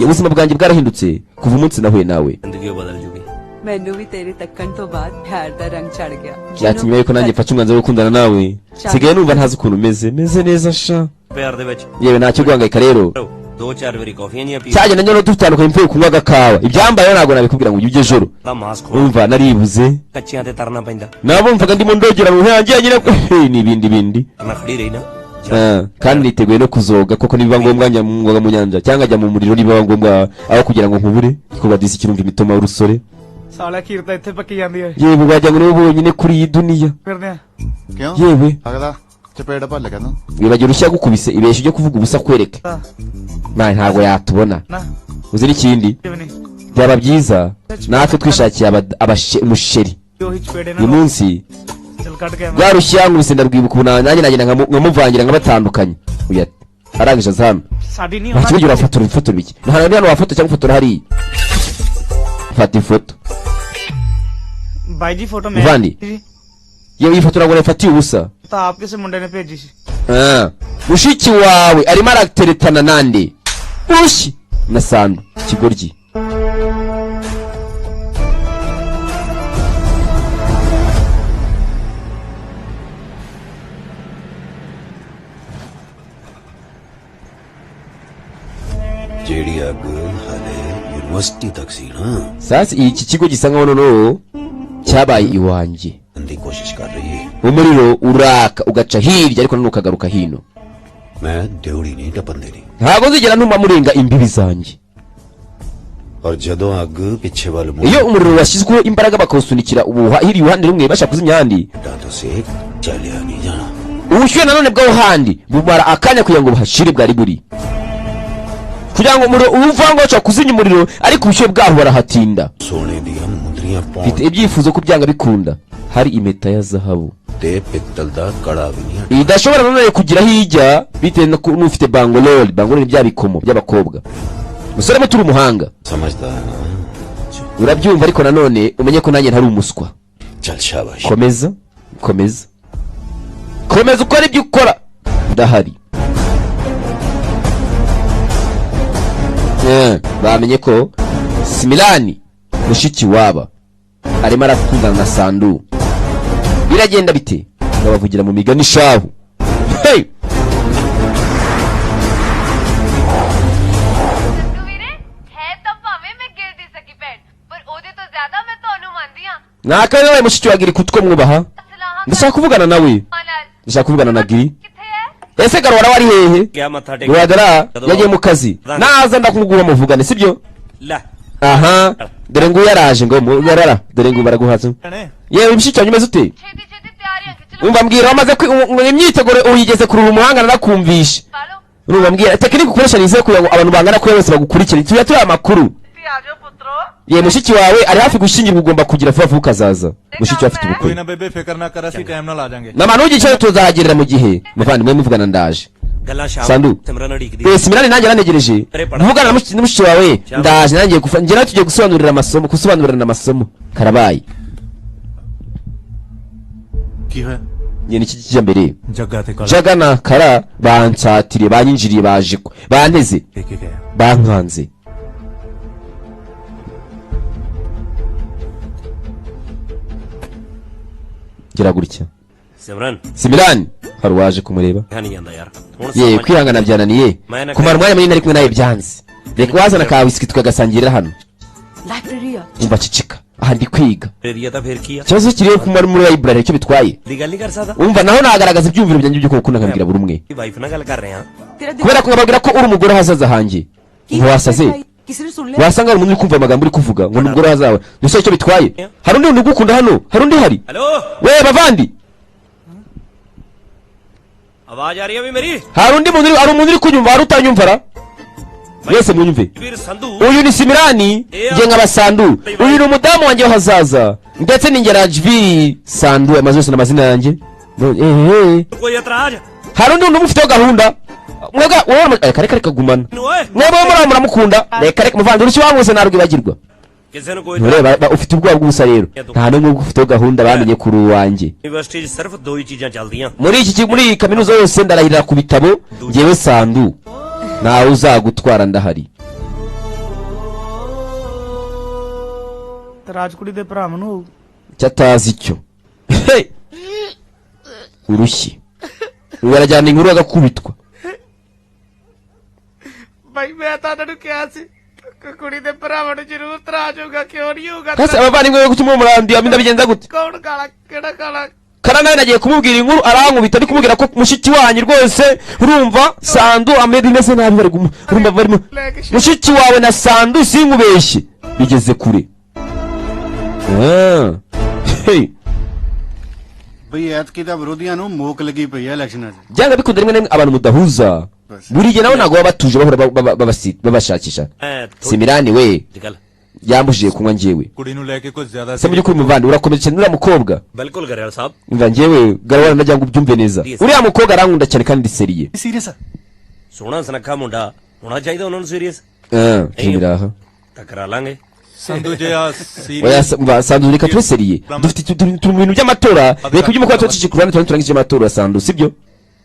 Ubuzima bwanjye bwarahindutse kuva umunsi nahuye nawe. ਜ਼ਿੰਦਗੀ ਉਹ ਬਦਲ ਜੂਗੀ। ਮੈਨੂੰ ਵੀ ਤੇਰੇ ਤੱਕਣ ਤੋਂ ਬਾਅਦ ਪਿਆਰ ਦਾ ਰੰਗ ਚੜ ਗਿਆ। Ati nyuma yuko nanjye mfashe umwanzuro wo gukundana nawe, nsigaye numva ntazi ukuntu meze, meze neza sha. ਪਿਆਰ ਦੇ ਵਿੱਚ Yewe, ntacyo guhangayika rero. ਦੋ ਚਾਰ ਵਾਰੀ ਕੌਫੀਆਂ ਜੀਆਂ ਪੀ Cyagenda njyewe dutandukanye mvuye kunywa agakawa, ibyambayeho ntabwo nabikubwira ngo ujye ejoro. ਦਾ ਮਾਸ kho Umva, naribuze. ਕੱਚਿਆਂ ਤੇ ਤਰਨਾ ਪੈਂਦਾ। Nabo mvaga ndimo ndogera mu ntangi nyine n'ibindi bindi. ਨਾ ਖੜੀ ਰਹੀ ਨਾ। Ah, kandi niteguye no kuzoga koko nibiba ngombwa njya mu mu nyanja cyangwa njya mu muriro nibiba ngombwa aho kugira ngo nkubure. Kuba disi kirumva imitoma y'urusore. ਸਾਲਾ ਖੀਰ ਤਾਂ ਇੱਥੇ ਪੱਕੀ ਜਾਂਦੀ ਓਏ Yewe, wagira ngo niwe bonyine kuri iyi duniya. ਫਿਰਦੇ ਆ ਕਿਉਂ Yewe, ਅਗਲਾ ਚਪੇੜ ਭੱਲ ਕਹਿੰਦਾ wibagira urushya gukubise ibeshya ujye kuvuga ubusa kwereke Man, ntabwo yatubona. ਨਾ Uzi n'ikindi, ਕਿਵੇਂ ਨਹੀਂ byaba byiza natwe twishakiye umusheri ਉਹੀ ਚਪੇੜੇ uyu ਨਾਲ munsi. ਚਲ ਕੱਢ ਕੇ Rwa rushya yankubise ndarwibuka ubu, nanjye nagenda nkamuvangira nkabatandukanya. Uyu arangije aza hano. ਸਾਡੀ ਨਹੀਂ Nta kibazo, urafotora ifoto biki nta hano wafoto cyangwa ufotora hariya, fata ifoto. ਬਾਈ ਜੀ ਫੋਟੋ ਮੈਂ Muvandi. ਜੀ Yewe, iyi foto ntabwo nayifatiye ubusa. ਤਾਂ ਆਪ ਕਿਸੇ ਮੁੰਡੇ ਨੇ ਭੇਜੀ ਸੀ। Ah, mushiki wawe arimo arateretana nande ushi na Sandu kigoryi. ਜਿਹੜੀ ਅੱਗ ਹਲੇ ਯੂਨੀਵਰਸਿਟੀ ਤੱਕ ਸੀ ਨਾ Sasa iki kigo gisa nkaho noneho cyabaye iwanjye. ਦੀ ਕੋਸ਼ਿਸ਼ ਕਰ ਰਹੀ ਹੈ। Umuriro uraka ugaca hirya ariko nanone ukagaruka hino. ਮੈਂ ਦਿਉੜੀ ਨਹੀਂ ਟੱਪਣ ਦੇਣੀ। Ntabwo nzigera ntuma murenga imbibi zanjye. ਔਰ ਜਦੋਂ ਅੱਗ ਪਿੱਛੇ ਵੱਲ Iyo umuriro washyizweho imbaraga bakawusunikira ubuha hirya uruhande rumwe bashaka kuzimya ahandi, ਮੁੰਡਾ ਤੋਂ ਸੇਕ ਚੱਲਿਆ ਨਹੀਂ ਜਾਣਾ। Ubushyuhe nanone bw'aho handi bumara akanya kugira ngo buhashire bwari buri kugira ngo umuriro uwuvango bashobora kuzimya umuriro, ariko ubushyuhe bwaho barahatinda. ਸੋਨੇ ਦੀਆਂ ਮੁੰਦਰੀਆਂ ਪਾਉਣ Mfite ibyifuzo ko byanga bikunda hari impeta ya zahabu ਤੇ ਪਿੱਤਲ ਦਾ ਕੜਾ ਵੀ ਨਹੀਂ। Idashobora nanone kugira hirya bitewe no n'ufite bangololi. Bangololi ni bya bikomo by'abakobwa. Musore muto, uri umuhanga. ਸਮਝਦਾ ਹੈ ਨਾ? Urabyumva, ariko nanone umenye ko nanjye ntari umuswa. ਚੱਲ ਸ਼ਾਬਾਸ਼। Komeza, komeza, komeza ukora ibyo ukora, ndahari. Bamenye ko Similani mushiki waba arimo arakundana na Sandu. Biragenda bite? Babavugira mu migani shahu. Hey! Sandhu ਵੀਰੇ ਹੈ ਤਾਂ ਭਾਵੇਂ ਮੈਂ ਗਿਰ ਦੀ ਸਕੀ ਭੈਣ ਪਰ ਉਹਦੇ ਤੋਂ ਜ਼ਿਆਦਾ ਮੈਂ ਤੁਹਾਨੂੰ ਮੰਨਦੀ ਹਾਂ। Nakabaye mushiki wa Giri kutwo mwubaha. Ndashaka kuvugana nawe, ndashaka kuvugana na Giri. Ese Garwara wari hehe? ਗਿਆ ਮੱਥਾ ਟੇਕ। Garwara yagiye mu kazi, naza ndakubwira muvugane, sibyo? ਲੈ। Aha, dore nguyu yaraje ngo mugarara, dore nguyu baraguhaza. Yewe mushiki wanjye, umeze ute? Umva mbwira, wamaze imyiteguro uyigeze kurura umuhanga? Narakumvishe. Urumva mbwira, tekinike ukoresha ni izihe kugira ngo abantu bangana kuri bose bagukurikire? Tuya turi amakuru. Ye, mushiki wawe ari hafi gushyingirwa, ugomba kugira vuba vuba ukazaza. Mushiki wawe afite ubukwe. ਕੋਈ ਨਾ ਬੇਬੇ ਫਿਕਰ ਨਾ ਕਰ ਅਸੀਂ ਟਾਈਮ ਨਾਲ ਆ ਜਾਾਂਗੇ। Mama, ntugire ikibazo, tuzahagerera mu gihe. Muvandimwe muvugana, ndaje. ਗੱਲਾਂ ਸ਼ਾਮ Sandu. ਸਿਮਰਨ ਉਡੀਕਦੀ। Similani nanjye aranegereje muvugana na mushiki wawe. Ndaje nanjye gufa njye nawe tugiye gusobanurira amasomo, gusobanurirana amasomo karabaye. ਕੀ ਹੋਇਆ? Njye ni iki kijya mbere? Jagga ਤੇ ਕਾਲਾ Jaga na Kara bansatiriye, banyinjiriye, baje banteze. ਦੇ ਕੇ ਗਿਆ। Bankanze. Gira gutya. ਸਿਮਰਨ। Similani, hari uwaje kumureba. ਕਿਹਾ ਨਹੀਂ ਜਾਂਦਾ ਯਾਰ ਹੁਣ। Ye, kwihangana byananiye. Mana Kumara umwanya munini ari kumwe nawe byanze. Reka wazana ka whisky tukagasangirira hano. Library ਆ। Umva, ceceka, aha ndi kwiga. Area ਤਾਂ ਫੇਰ ਕੀ ਆ? Ikibazo kiriho kumara muri library icyo bitwaye? ਦੀ ਗੱਲ ਨਹੀਂ ਕਰ ਸਕਦਾ। Umva, naho nagaragaza ibyumviro byanjye by'uko gukunda nkabwira buri umwe. Wife ਨਾਲ ਗੱਲ ਕਰ ਰਹੇ ਹਾਂ। ਤੇਰਾ Kubera ko nkababwira ko uri umugore w'ahazaza hanjye. Umva, wasaze. ਕਿਸੇ ਨੇ ਸੁਣ ਲਿਆ? Wasanga hari umuntu uri kumva amagambo uri kuvuga ngo ni umugore w'ahazaza, ndetse icyo bitwaye? Hari undi muntu ugukunda hano? Hari undi hari? Hello. We bavandi. ਆਵਾਜ਼ ਆ ਰਹੀ ਹੈ ਵੀ ਮੇਰੀ? Hari undi muntu hari umuntu uri kunyumva? Hari utanyumva ra? Mwese munyumve. Veer Sandhu. Uyu ni Simirani, njye nkaba Sandu. Uyu ni umudamu wanjye w'ahazaza, ndetse ni njye Rajvi Sandu. Amazu yose ni amazina yanjye. Ehehe. ਕੋਈ ਇਤਰਾਜ਼? Hari undi muntu umufiteho gahunda mwebwe? Wowe reka reka reka, gumana. ਓਏ। Mwebwe muri muramukunda. Reka reka muvandi, urushyi wamwese narwibagirwa. ਕਿਸੇ ਨੂੰ ਕੋਈ Ntureba ufite ubwoba bw'ubusa rero. Nta n'umwe ufiteho gahunda, bamenye kuri uwanjye. University 'ਚ ਸਿਰਫ ਦੋ ਹੀ ਚੀਜ਼ਾਂ ਚੱਲਦੀਆਂ। Muri iki muri iyi kaminuza yose ndarahirira ku bitabo, njyewe Sandu, ntawe uzagutwara, ndahari. ਤੇ ਰਾਜਕੁੜੀ ਦੇ ਭਰਾ ਨੂੰ ਹੋਊ। Icyo atazi icyo. Hey! Urushyi ubu arajyana inkuru agakubitwa. ਬਾਈ ਮੈਂ ਤਾਂ ਉਹਨਾਂ ਨੂੰ ਕਿਹਾ ਸੀ ਕਿ ਕੁੜੀ ਦੇ ਭਰਾਵਾਂ ਨੂੰ ਜ਼ਰੂਰ ਤਰਾਜ ਹੋਊਗਾ, ਕਿਉਂ ਨਹੀਂ ਹੋਊਗਾ? Kasi abavandimwe be gutuma umurambi ndabigenza gute? ਕੌਣ ਕਾਲਾ ਕਿਹੜਾ ਕਾਲਾ? Kara nawe nagiye kumubwira inkuru arankubita, ndi kumubwira ko mushiki wanyu rwose, urumva Sandu ame bimeze nabi, bari urumva barimo mushiki wawe na Sandu, sinkubeshye bigeze kure. Ah. Hey. ਬਈ ਐਤਕੀ ਤਾਂ ਵਿਰੋਧੀਆਂ ਨੂੰ ਮੋਕ ਲੱਗੀ ਪਈ ਹੈ ਇਲੈਕਸ਼ਨਾਂ 'ਚ। Byanga bikunda rimwe na rimwe abantu mudahuza buri gihe nabo ntabwo baba batuje, bahora babashakisha. Simirani we ਗੱਲ yambujije kunywa njyewe. ਕੁੜੀ ਨੂੰ ਲੈ ਕੇ ਕੁਝ ਜ਼ਿਆਦਾ Se mu by'ukuri muvandi urakomeye cyane uriya mukobwa. ਬਿਲਕੁਲ ਗਰੇਵਾਲ ਸਾਹਿਬ। Umva njyewe Garawara, ndagira ngo ubyumve neza, uriya mukobwa arankunda cyane kandi ndi sérieux. Serious? ਸੋਹਣਾ ਸੁਨੱਖਾ ਮੁੰਡਾ ਹੋਣਾ ਚਾਹੀਦਾ ਉਹਨਾਂ ਨੂੰ ਸੀਰੀਅਸ Ah, tumira aha. ਤਾਂ ਕਰਾ ਲਾਂਗੇ। ਸੰਧੂ ਜੇ ਆ Oya, serious umva Sandu, reka tube sérieux, dufite turi mu bintu by'amatora, reka iby'umukobwa tuba ku ruhande, turangije amatora Sandu, sibyo?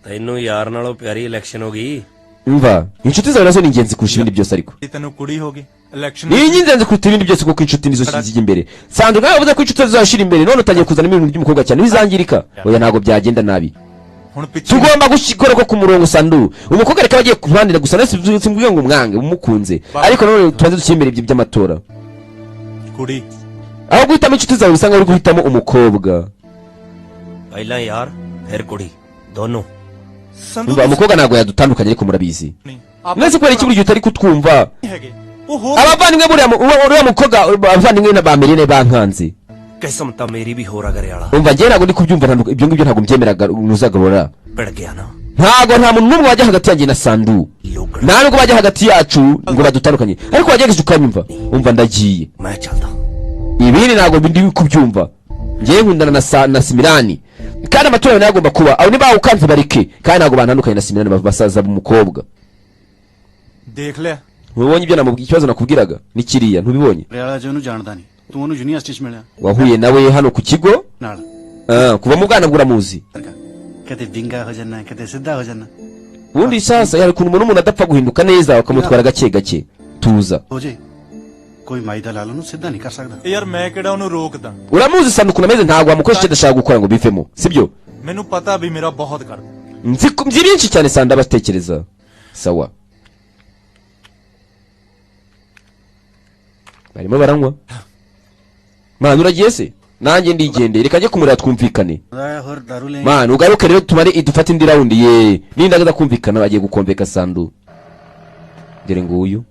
ਤੈਨੂੰ ਯਾਰ ਨਾਲੋਂ ਪਿਆਰੀ ਇਲੈਕਸ਼ਨ ਹੋ ਗਈ। Umva, inshuti zawe nazo ni ingenzi kurusha ibindi byose, ariko ਤੈਨੂੰ ਕੁੜੀ ਹੋ ਗਈ election. Ni ingenzi kuruta ibindi byose, kuko inshuti nizo zijya imbere. Sandu, nkawe wavuze ko inshuti zazashyira imbere, none utangiye kuzana ibintu by'umukobwa cyane, bizangirika. Oya, ntabwo byagenda nabi. ਹੁਣ ਪਿੱਛੇ Tugomba gukora ko ku murongo Sandu. Umukobwa reka bagiye ku ruhande gusa, nasi simbwiye ngo umwange umukunze, ariko none tubanze dushyire imbere ibyo by'amatora. ਕੁੜੀ। Aho guhitamo inshuti zawe usanga uri guhitamo umukobwa. ਪਹਿਲਾਂ ਯਾਰ ਫਿਰ ਕੁੜੀ ਦੋਨੋਂ। Sandhu Umva, umukobwa ntabwo yadutandukanye, ariko murabizi ਨਹੀਂ mwese, kubera iki buri gihe utari kutwumva? ਹੈਗੇ ਉਹ ਹੋਰ Abavandimwe buriya uriya mukobwa, abavandimwe na ba Merine bankanze. ਕਿਸਮ ਤਾਂ ਮੇਰੀ ਵੀ ਹੋਰ ਆ ਗਰੇਵਾਲਾ। Umva, njyewe ntabwo ndi kubyumva, ntabwo ibyo ngibyo ntabwo mbyemeraga nuzagarura. ਭਿੜ ਗਿਆ ਨਾ। Ntabwo nta muntu n'umwe wajya hagati yanjye na Sandu, nta nubwo bajya hagati yacu ngo badutandukanye, ariko wagerageje ukanyumva. Umva, ndagiye. ਮੈਂ ਚੱਲਦਾ। Ibindi ntabwo ndi kubyumva. Ngewe nkundana na Simirani, kandi amatora nayo agomba kuba aho. Niba ukanze bareke, kandi ntabwo bantandukanye na Simirani, basaza b'umukobwa. ਦੇਖ ਲਿਆ। Ntubonye ibyo namubwiye? Ikibazo nakubwiraga ni kiriya, ntubibonye? ਵਾਲਾ ਜੇ ਉਹਨੂੰ ਜਾਣਦਾ ਨਹੀਂ, ਤੂੰ ਉਹਨੂੰ ਯੂਨੀਵਰਸਿਟੀ 'ਚ ਮਿਲਿਆ Wahuye nawe hano ku kigo. ਨਾਲ। Ah, kuva mu bwana bwe uramuzi. ਕਦੇ ਵਿੰਗਾ ਹੋ ਜਾਣਾ, ਕਦੇ ਸਿੱਧਾ ਹੋ ਜਾਣਾ। Ubundi sasa hari ukuntu umuntu adapfa guhinduka neza, bakamutwara gake gake. Tuza. ਹੋ ਜੇ ਕੋਈ ਮਾਈ ਦਾ ਲਾਲ ਉਹਨੂੰ ਸਿੱਧਾ ਨਹੀਂ ਕਰ ਸਕਦਾ। ਯਾਰ ਮੈਂ ਕਿਹੜਾ ਉਹਨੂੰ ਰੋਕਦਾ। Uramuzi Sandu ukuntu ameze, ntabwo wamukoresha icyo adashaka gukora ngo bivemo, sibyo? ਮੈਨੂੰ ਪਤਾ ਵੀ ਮੇਰਾ ਬਹੁਤ ਕਰਦਾ। Nzi byinshi cyane Sandu abatekereza. Sawa, barimo baranywa. Mwana, uragiye se? Nanjye ndigendeye, reka njye kumureba twumvikane. ਆਇਆ ਹੋਰ ਦਾਰੂ ਲੈ। Mwana, ugaruke rero tumare dufate indi round ye nindaza kumvikana. Bagiye gukombeka Sandu, dore nguyu.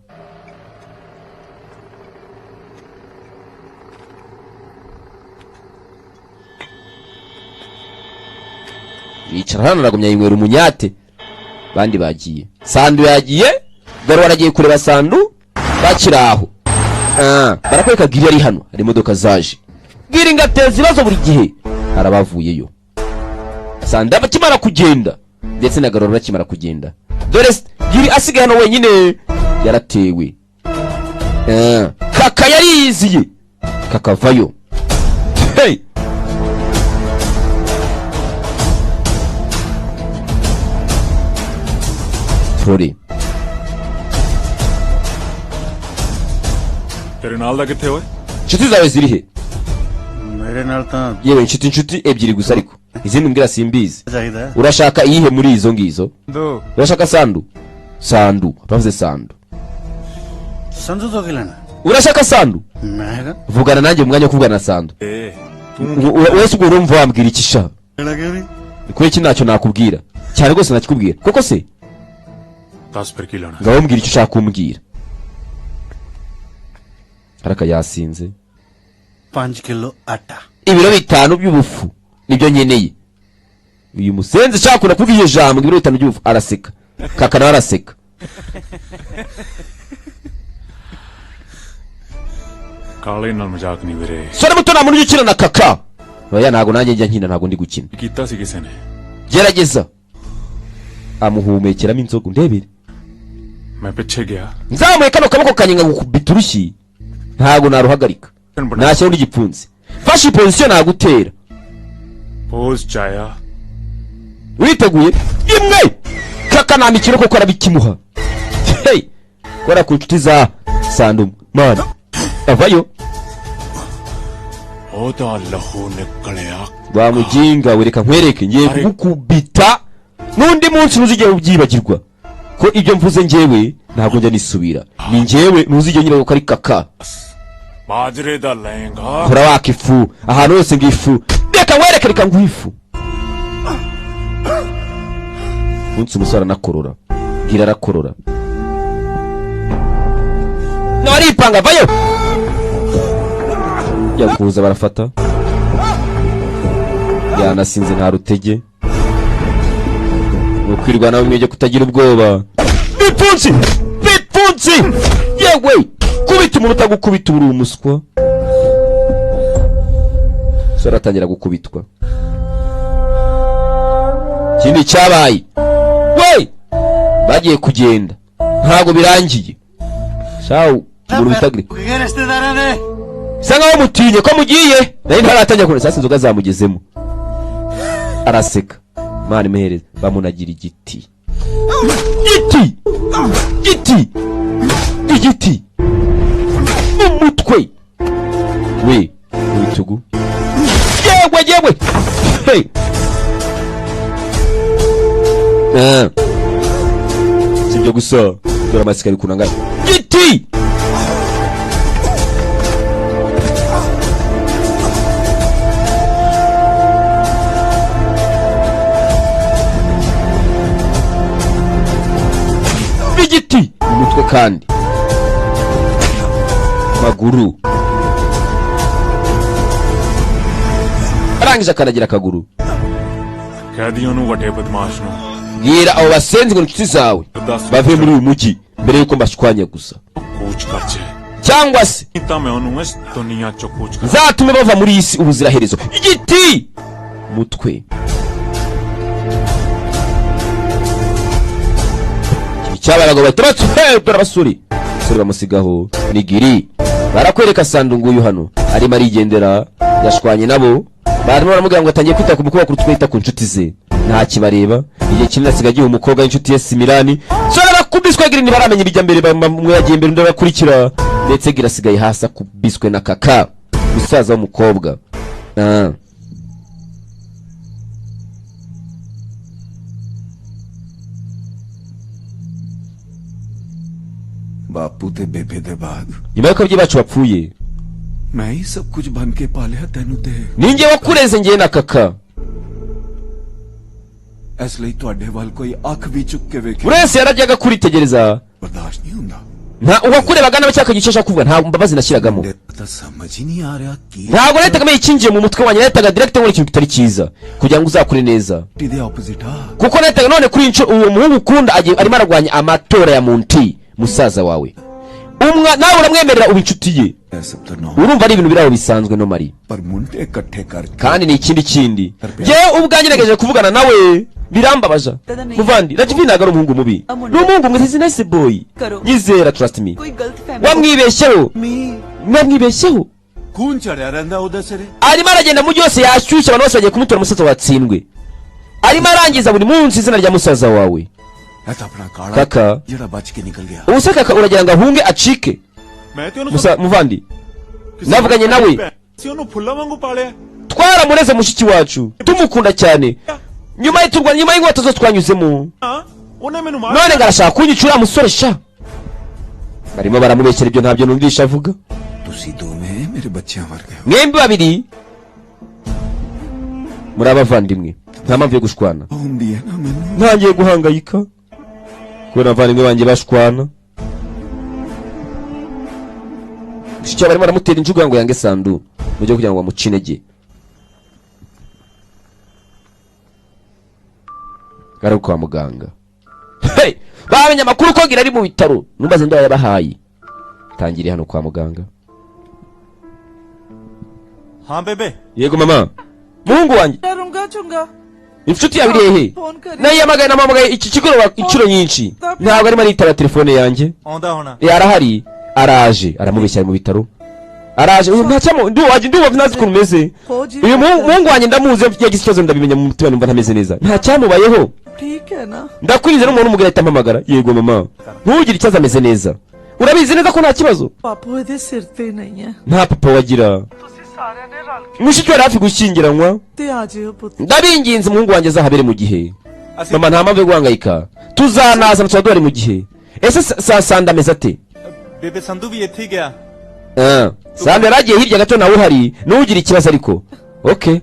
Yicara hano aragumya yinywera umunyate. Bandi bagiye, Sandu yagiye, dore waragiye kureba Sandu. Bakiri aho. Ah, barakwereka Giri ari hano, hari imodoka zaje. Giri ngo ateza ibibazo buri gihe, hari abavuyeyo. Sandu akimara kugenda ndetse na Garora bakimara kugenda, dore Giri asigaye hano wenyine, yaratewe. Ah, kaka yariyiziye kakavayo. Hey! Tore. ਤੇਰੇ ਨਾਲ ਦਾ ਕਿੱਥੇ ਓਏ? Inshuti zawe ziri he? ਮੇਰੇ ਨਾਲ ਤਾਂ Yewe, inshuti ebyiri gusa, ariko izindi mbwira simbizi. ਚਾਹੀਦਾ। Urashaka iyihe muri izo ngizo? ਦੋ। Urashaka Sandu? Sandu bavuze Sandu. Sandhu ਤੋਂ ਕੀ ਲੈਣਾ? Urashaka Sandu? ਮੈਂ ਹੈਗਾ। Vugana nanjye mu mwanya wo kuvugana na Sandu. ਏ Wese ubwo urumva wambwira iki sha? ਲੱਗੇ ਵੀ। Kubera iki ntacyo nakubwira cyane rwose, nakikubwira koko se? ਦੱਸ ਫਿਰ ਕੀ ਲੈਣਾ? Ngaho mbwira icyo ushaka kumbwira. Araka yasinze. 5 kilo ਆਟਾ। Ibiro 5 by'ubufu nibyo nkeneye. Uyu musenzi ushaka kuvuga iryo jambo, ibiro 5 by'ubufu, araseka. Kaka nawe araseka. ਕਾਲੇ ਨਾਲ ਮਜ਼ਾਕ ਨਹੀਂ ਵੀਰੇ। Sore muto, nta muntu ujya ukina na kaka. Oya, ntabwo nanjye njya nkina, ntabwo ndi gukina. ਕੀਤਾ ਸੀ ਕਿਸੇ ਨੇ। Gerageza amuhumekeramo inzoga ndebere. ਮੈਂ ਪਿੱਛੇ ਗਿਆ। Nzamuye kano kaboko kanjye nkagukubita urushyi, ntabwo naruhagarika, nashyiraho n'igipfunsi. Fashe position, nagutera. Pose ਚ ਆਇਆ। Witeguye rimwe, kaka nta mikino koko, arabikimuha. Hey, kora ku nshuti za Sandu man, avayo. ਉਹਦਾ ਲਹੂ ਨਿਕਲਿਆ। Wa muginga we, reka nkwereke, ngiye kugukubita n'undi munsi ntuzigera ubyibagirwa, ko ibyo mvuze njyewe ntabwo njya nisubira. Ni njyewe ntuzigera unyibagirwa ko ari kaka. ਬਾਜਰੇ ਦਾ lehenga. Kora waka ifu ahantu hose ngo ifu, reka nkwereke, reka nguhe ifu. Munsi umusore anakorora, bwira arakorora nawe aripanga, vayo. Yakuza barafata, yanasinze nta rutege, ni ukwirwanaho bimwe byo kutagira ubwoba. Bipfunsi bipfunsi, yewe kubita umuntu utagukubita uri umuswa. Umusore atangira gukubitwa. Ikindi cyabaye, we bagiye kugenda ntabwo birangiye. Shawu umuntu bita Giri bisa nkaho mutinye ko mugiye, nari ntaratangira kubona. Sasa inzoga zamugezemo, araseka. Imana imuhereza, bamunagira igiti giti giti igiti mu mutwe we, mu bitugu, yewe yewe, hey. Ah. Si ibyo gusa, dore amasika ari kunanga giti. Igiti mu mutwe kandi maguru, arangije akanagira akaguru. ਕਹਿ ਦੀ ਉਹਨੂੰ ਵੱਡੇ ਬਦਮਾਸ਼ ਨੂੰ Bwira abo basenzi ngo inshuti zawe bave muri uyu mujyi mbere y'uko mbashwanya gusa, ਕੂਚ ਕਰ ਜੇ cyangwa se ਤਾਂ ਮੈਂ ਉਹਨੂੰ ਇਸ ਦੁਨੀਆ ਚੋਂ ਕੂਚ ਕਰ nzatume bava muri iyi si ubuziraherezo. Igiti mutwe. Ikintu cyabaye, abagabo bahita bati "Hey, dore abasore." Abasore bamusigaho ni Giri. Barakwereka Sandu nguyu hano arimo arigendera, yashwanye nabo, barimo baramubwira ngo atangiye kwita ku mukobwa kuruta uko yita ku nshuti ze, nta kibareba. Igihe kinini asigaye agiha umukobwa w'inshuti ye Simirani. Sore bakubiswe Giri, ntibaramenya ibijya mbere, umwe yagiye imbere undi arabakurikira, ndetse Giri asigaye hasi akubiswe na Kaka, musaza w'umukobwa. Ah. ਬਾਪੂ ਤੇ ਬੇਬੇ ਦੇ ਬਾਅਦ Nyuma y'uko ababyeyi bacu bapfuye, ਮੈਂ ਹੀ ਸਭ ਕੁਝ ਬਣ ਕੇ ਪਾਲਿਆ ਤੈਨੂੰ ਤੇ ninjye wakureze njyewe na Kaka. ਇਸ ਲਈ ਤੁਹਾਡੇ ਵੱਲ ਕੋਈ ਅੱਖ ਵੀ ਚੁੱਕ ਕੇ ਵੇਖੇ Buri wese yarajyaga kuritegereza, ਬਰਦਾਸ਼ਤ ਨਹੀਂ ਹੁੰਦਾ। Nta uwakurebaga nawe cyangwa icyo ashaka kuvuga, nta mbabazi nashyiragamo. ਤਾਂ ਸਮਝ ਹੀ ਨਹੀਂ ਆ ਰਿਹਾ ਕੀ Ntabwo nahitaga menya icyinjiye mu mutwe wanjye, nahitaga direct nkora ikintu kitari cyiza kugira ngo uzakure neza, ਦੇ ਆਪੋਜ਼ਿਟ ਆ। Kuko nahitaga none kuri iyi nshuro uwo muhungu ukunda arimo ararwanya amatora ya Munti musaza wawe. Umwa nawe uramwemerera uba inshuti ye, ਇਹ ਸਭ ਤਾਂ ਨੋ urumva ari ibintu biri aho bisanzwe no mari. ਪਰ ਮੁੰਡੇ ਇਕੱਠੇ ਕਰਕੇ Kandi ni ikindi kindi, yewe ubwanjye nagerageje kuvugana nawe birambabaza. Muvandi, Rajivi ntabwo ari umuhungu mubi, ni umuhungu mwiza, he's a nice boy. Nyizera, trust me. ਕੋਈ ਗਲਤ ਫਹਿਮੀ Wamwibeshyeho, wamwibeshyeho. ਖੂਨ ਚੜਿਆ ਰਹਿੰਦਾ ਉਹਦੇ ਸਿਰੇ। Arimo aragenda mu mujyi wose yashyushye, abantu bose bagiye kumutora, umusaza watsindwe. Arimo arangiza buri munsi izina rya musaza wawe. ਇਹ ਤਾਂ ਆਪਣਾ ਕਾਲਾ Kaka, ਜਿਹੜਾ ਬਚ ਕੇ ਨਿਕਲ ਗਿਆ। Ubu se Kaka uragira ngo ahunge acike? ਮੈਂ ਤੇ ਉਹਨੂੰ Musa muvandi, navuganye nawe. ਸੀ ਉਹਨੂੰ ਫੁੱਲਾਂ ਵਾਂਗੂ ਪਾਲਿਆ। Twaramureze mushiki wacu, tumukunda cyane, nyuma y'uturwa, nyuma y'inkweto zose twanyuzemo, ਹਾਂ ਉਹਨੇ ਮੈਨੂੰ ਮਾਰ none ngo arashaka kunyicura uriya musore sha. Barimo baramubeshyera, ibyo ntabyo numvisha avuga. ਤੁਸੀਂ ਦੋਵੇਂ ਮੇਰੇ ਬੱਚਿਆਂ ਵਰਗੇ ਹੋ। Mwembi babiri muri abavandimwe, nta mpamvu yo gushwana. ਹੁੰਦੀ ਹੈ ਨਾ ਮੈਨੂੰ। Ntangiye guhangayika kubera abavandimwe banjye bashwana. Mushiki we barimo baramutera injuga ngo yange Sandu mu buryo kugira ngo bamuce intege. Garuka kwa muganga. Hey! Bamenye amakuru ko Gira ari mu bitaro, numbaze ndo yabahaye. Tangiriye hano kwa muganga. ਹਾਂ ਬੇਬੇ। Yego mama, muhungu wanjye. ਰੁੰਗਾ Chunga. Inshuti yawe iri hehe? Nayihamagaye, namuhamagaye iki kigoroba inshuro nyinshi, ntabwo arimo aritaba telefone yanjye. ਆਉਂਦਾ ਹੋਣਾ। Arahari, araje, aramubeshya ari mu bitaro, araje. Uyu ntacyamo nduwaje, nduwa ntazi ukuntu umeze. Uyu muhungu wanjye ndamuzi, iyo yagize ikibazo ndabimenya mu mutima, numva ntameze neza. Nta cyamubayeho. ਠੀਕ ਹੈ ਨਾ? Ndakwinze n'umuntu umubwira ahita ampamagara. Yego mama, ntugire ikibazo, ameze neza, urabizi neza ko nta kibazo. ਬਾਪੂ ਇਹਦੇ ਸਿਰ ਤੇ ਨਹੀਂ ਹੈ। Nta papa wagira, ਤੁਸੀਂ ਸਾਰਿਆਂ ਨੇ ਰਲ ਕੇ mushiki we yari hafi gushyingiranwa. ਤੇ ਆ ਜਿਓ ਪੁੱਤ। Ndabinginze, umuhungu wanjye azahabere mu gihe. Mama, nta mpamvu yo guhangayika, tuzanaza tuzaba duhari mu gihe. Ese Sanda ameze ate? ਬੇਬੇ ਸੰਧੂ ਵੀ ਇੱਥੇ ਹੀ ਗਿਆ। Ah, Sanda yari agiye hirya gato, nawe uhari, ntugire ikibazo ariko, okay?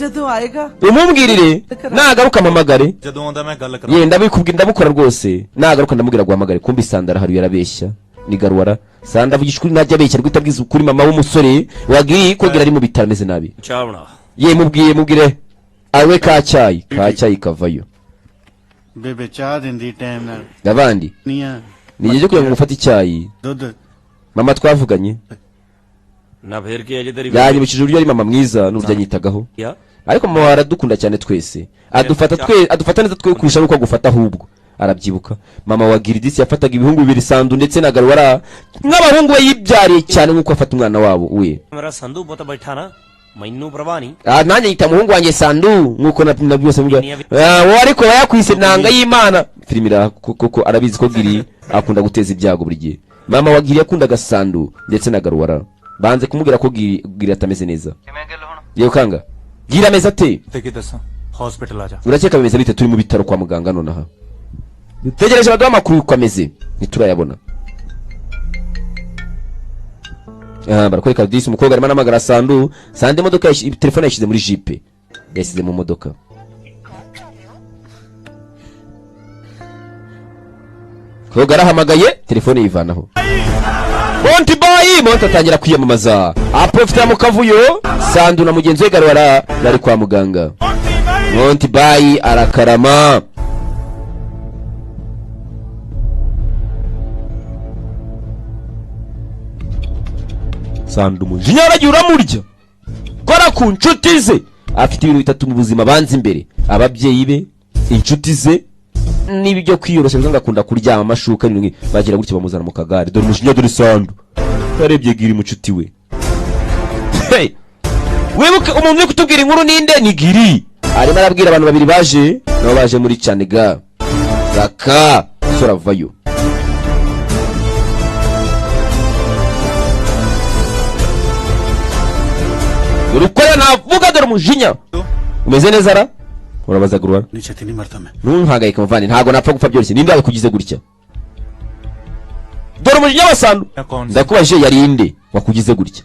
ਜਦੋਂ ਆਏਗਾ Umumbwirire nagaruka mpamagare. ਜਦੋਂ ਆਉਂਦਾ ਮੈਂ ਗੱਲ ਕਰਾਂ। Ye, ndabikubwira, ndabukora rwose, nagaruka ndamubwira guhamagare. Kumbi Sanda arahari, yarabeshya. Ni Garuwara. Sanda avugisha ukuri, ntajya abeshya, rwita abwiza ukuri mama w'umusore wagiye kogera ari mu bitaro ameze nabi. ਚਾਹ ਬਣਾ। Ye, mubwire, mubwire awe ka cyayi, ka cyayi kavayo. ਬੇਬੇ ਚਾਹ ਦਿੰਦੀ ਟਾਈਮ ਨਾਲ Abandi ਨਹੀਂ ਆ। Ni igihe cyo kugira ngo mufate icyayi. ਦੁੱਧ। Mama twavuganye. ਨਾ ਫੇਰ ਕੀ ਅਜੇ ਤੇਰੀ Yanyibukije uburyo ari mama mwiza n'uburyo anyitagaho. ਯਾ। Ariko mama wawe aradukunda cyane twese, adufata twe, adufata neza twe kurusha n'uko agufata. Ahubwo arabyibuka, mama wa Giridisi yafataga ibihungu bibiri, Sandu ndetse na Garuwara, nk'abahungu be yibyariye cyane nk'uko afata umwana wabo we. ਮੇਰਾ ਸੰਧੂ ਪੁੱਤ ਬੈਠਾ ਨਾ ਮੈਨੂੰ ਪ੍ਰਵਾਹ ਨਹੀਂ। Ah, nanjye yita umuhungu wanjye Sandu nk'uko na byose mbwira. Ah, wowe ariko yakwise nanga y'Imana filimi ira koko arabizi ko Giri akunda guteza ibyago buri gihe. Mama wa Giri yakundaga Sandu ndetse na Garuwara, banze kumubwira ko Giri atameze neza. Yewe kanga Giri ameze ate? ਤੇ ਕੀ ਦੱਸਾਂ ਹਸਪੀਟਲ ਆ ਜਾ। Urakeka bimeze bite? Turi mu bitaro kwa muganga nonaha, dutegereje baduha amakuru y'uko ameze, ntiturayabona. Ah, barakwereka disi umukobwa arimo anamagara Sandu. Sandu imodoka telefone yashyize muri jipe, yashyize mu modoka. Umukobwa arahamagaye, telefone yivanaho. Monty Boy, Monty atangira kwiyamamaza, aprofitira mu kavuyo. Sandu na mugenzi we Garwara bari kwa muganga. Monty Boy arakarama. Sandu umujinya aragiye uramurya, kora ku nshuti ze. Afite ibintu bitatu mu buzima banza imbere: ababyeyi be, inshuti ze n'ibyo kwiyoroshya. Bivuze ngo akunda kuryama amashuka n'ibintu nk'ibi. Bagira gutya bamuzana mu kagare. Dore umujinya, dore Sandu yarebye Giri mucuti we. Hey! Wibuke umuntu uri kutubwira inkuru ninde? Ni Giri, arimo arabwira abantu babiri baje nabo baje muri Chandigarh. Raka sora avayo. Dore uko navuga, dore umujinya. Umeze neza ra? Urabaza Guruwara. ਨਹੀਂ ਛੇਤੀ ਨਹੀਂ ਮਰਦਾ ਮੈਂ। Ntumpangayike muvandi, ntabwo napfa gupfa byoroshye. Ninde wabikugize gutya? Dore umujinya wa Sandu. Ndakubajije, yari inde wakugize gutya?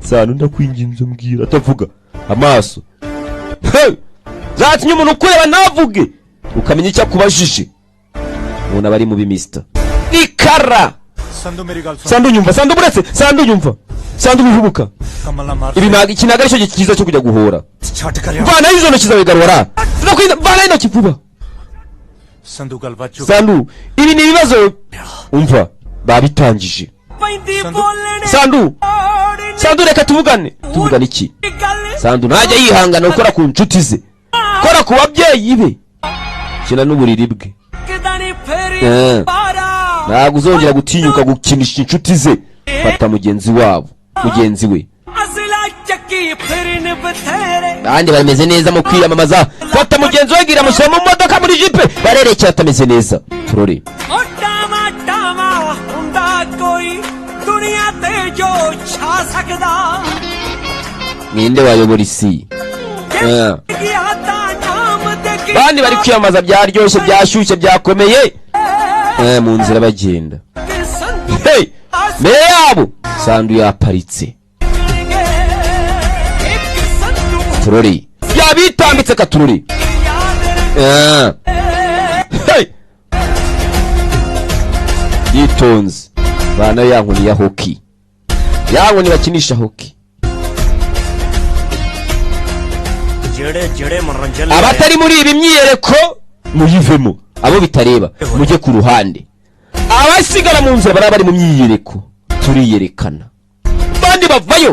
Sandu, ndakwinginze mbwira. Atavuga amaso. Hey! Zatumye umuntu ukureba ntavuge, ukamenya icyo akubajije. Umuntu aba ari mubi misita ikara. Sandhu ਮੇਰੀ ਗੱਲ ਸੁਣ। Sandu nyumva, Sandu buretse, Sandu nyumva, Sandu wihubuka. ਕਮਲ ਨਾ ਮਾਰ। Ibi ntabwo, iki ntabwo aricyo gihe cyiza cyo kujya guhora. ਛੱਡ ਕਰ। Vanayo izo ntoki zawe Garwara, ndakwinginze, vanayo intoki vuba. Sandhu ਗੱਲ ਵੱਧ ਚੁੱਕੀ। Sandu, ibi ni ibibazo, umva babitangije. ਪੈਂਦੀ ਬੋਲਣ। Sandu, Sandu, reka tuvugane. Tuvugane iki? Sandu ntajya yihangana gukora ku nshuti ze, kora ku babyeyi be, kina n'uburiri bwe. ਕਿਦਾਂ ਨੀ ਫੇਰੀ ਪਾਰਾ। Ntabwo uzongera gutinyuka gukinisha inshuti ze. Fata mugenzi wabo, mugenzi we. ਅਸਲਾ ਚੱਕੀ ਫਿਰਨ ਬਥੇਰੇ। Abandi bameze neza mu kwiyamamaza. Fata mugenzi we gira amushyira mu modoka, muri jipe, barerekera atameze neza. Turore. ਉਹ ਟਾਵਾ ਟਾਵਾ ਹੁੰਦਾ ਕੋਈ ਦੁਨੀਆ ਤੇ ਜੋ ਛਾ ਸਕਦਾ। Ninde wayobora isi? Ah. ਗਿਆ ਤਾਂ ਨਾਮ ਤੇ ਕੀ। Abandi bari kwiyamamaza, byaryoshye, byashyushye, byakomeye. Eh, mu nzira bagenda. Hey! Mbere yabo Sandu yaparitse. Turori yabitambitse katurori. Ah. Hey! Yitonze bana ya nkoni ya hockey, ya nkoni bakinisha hockey. ਜਿਹੜੇ ਜਿਹੜੇ ਮਨੋਰੰਜਨ ਲਈ Abatari muri ibi myiyereko muyivemo, abo bitareba mujye ku ruhande. Abasigara mu nzira baraba bari mu myiyereko, turiyerekana, abandi bavayo.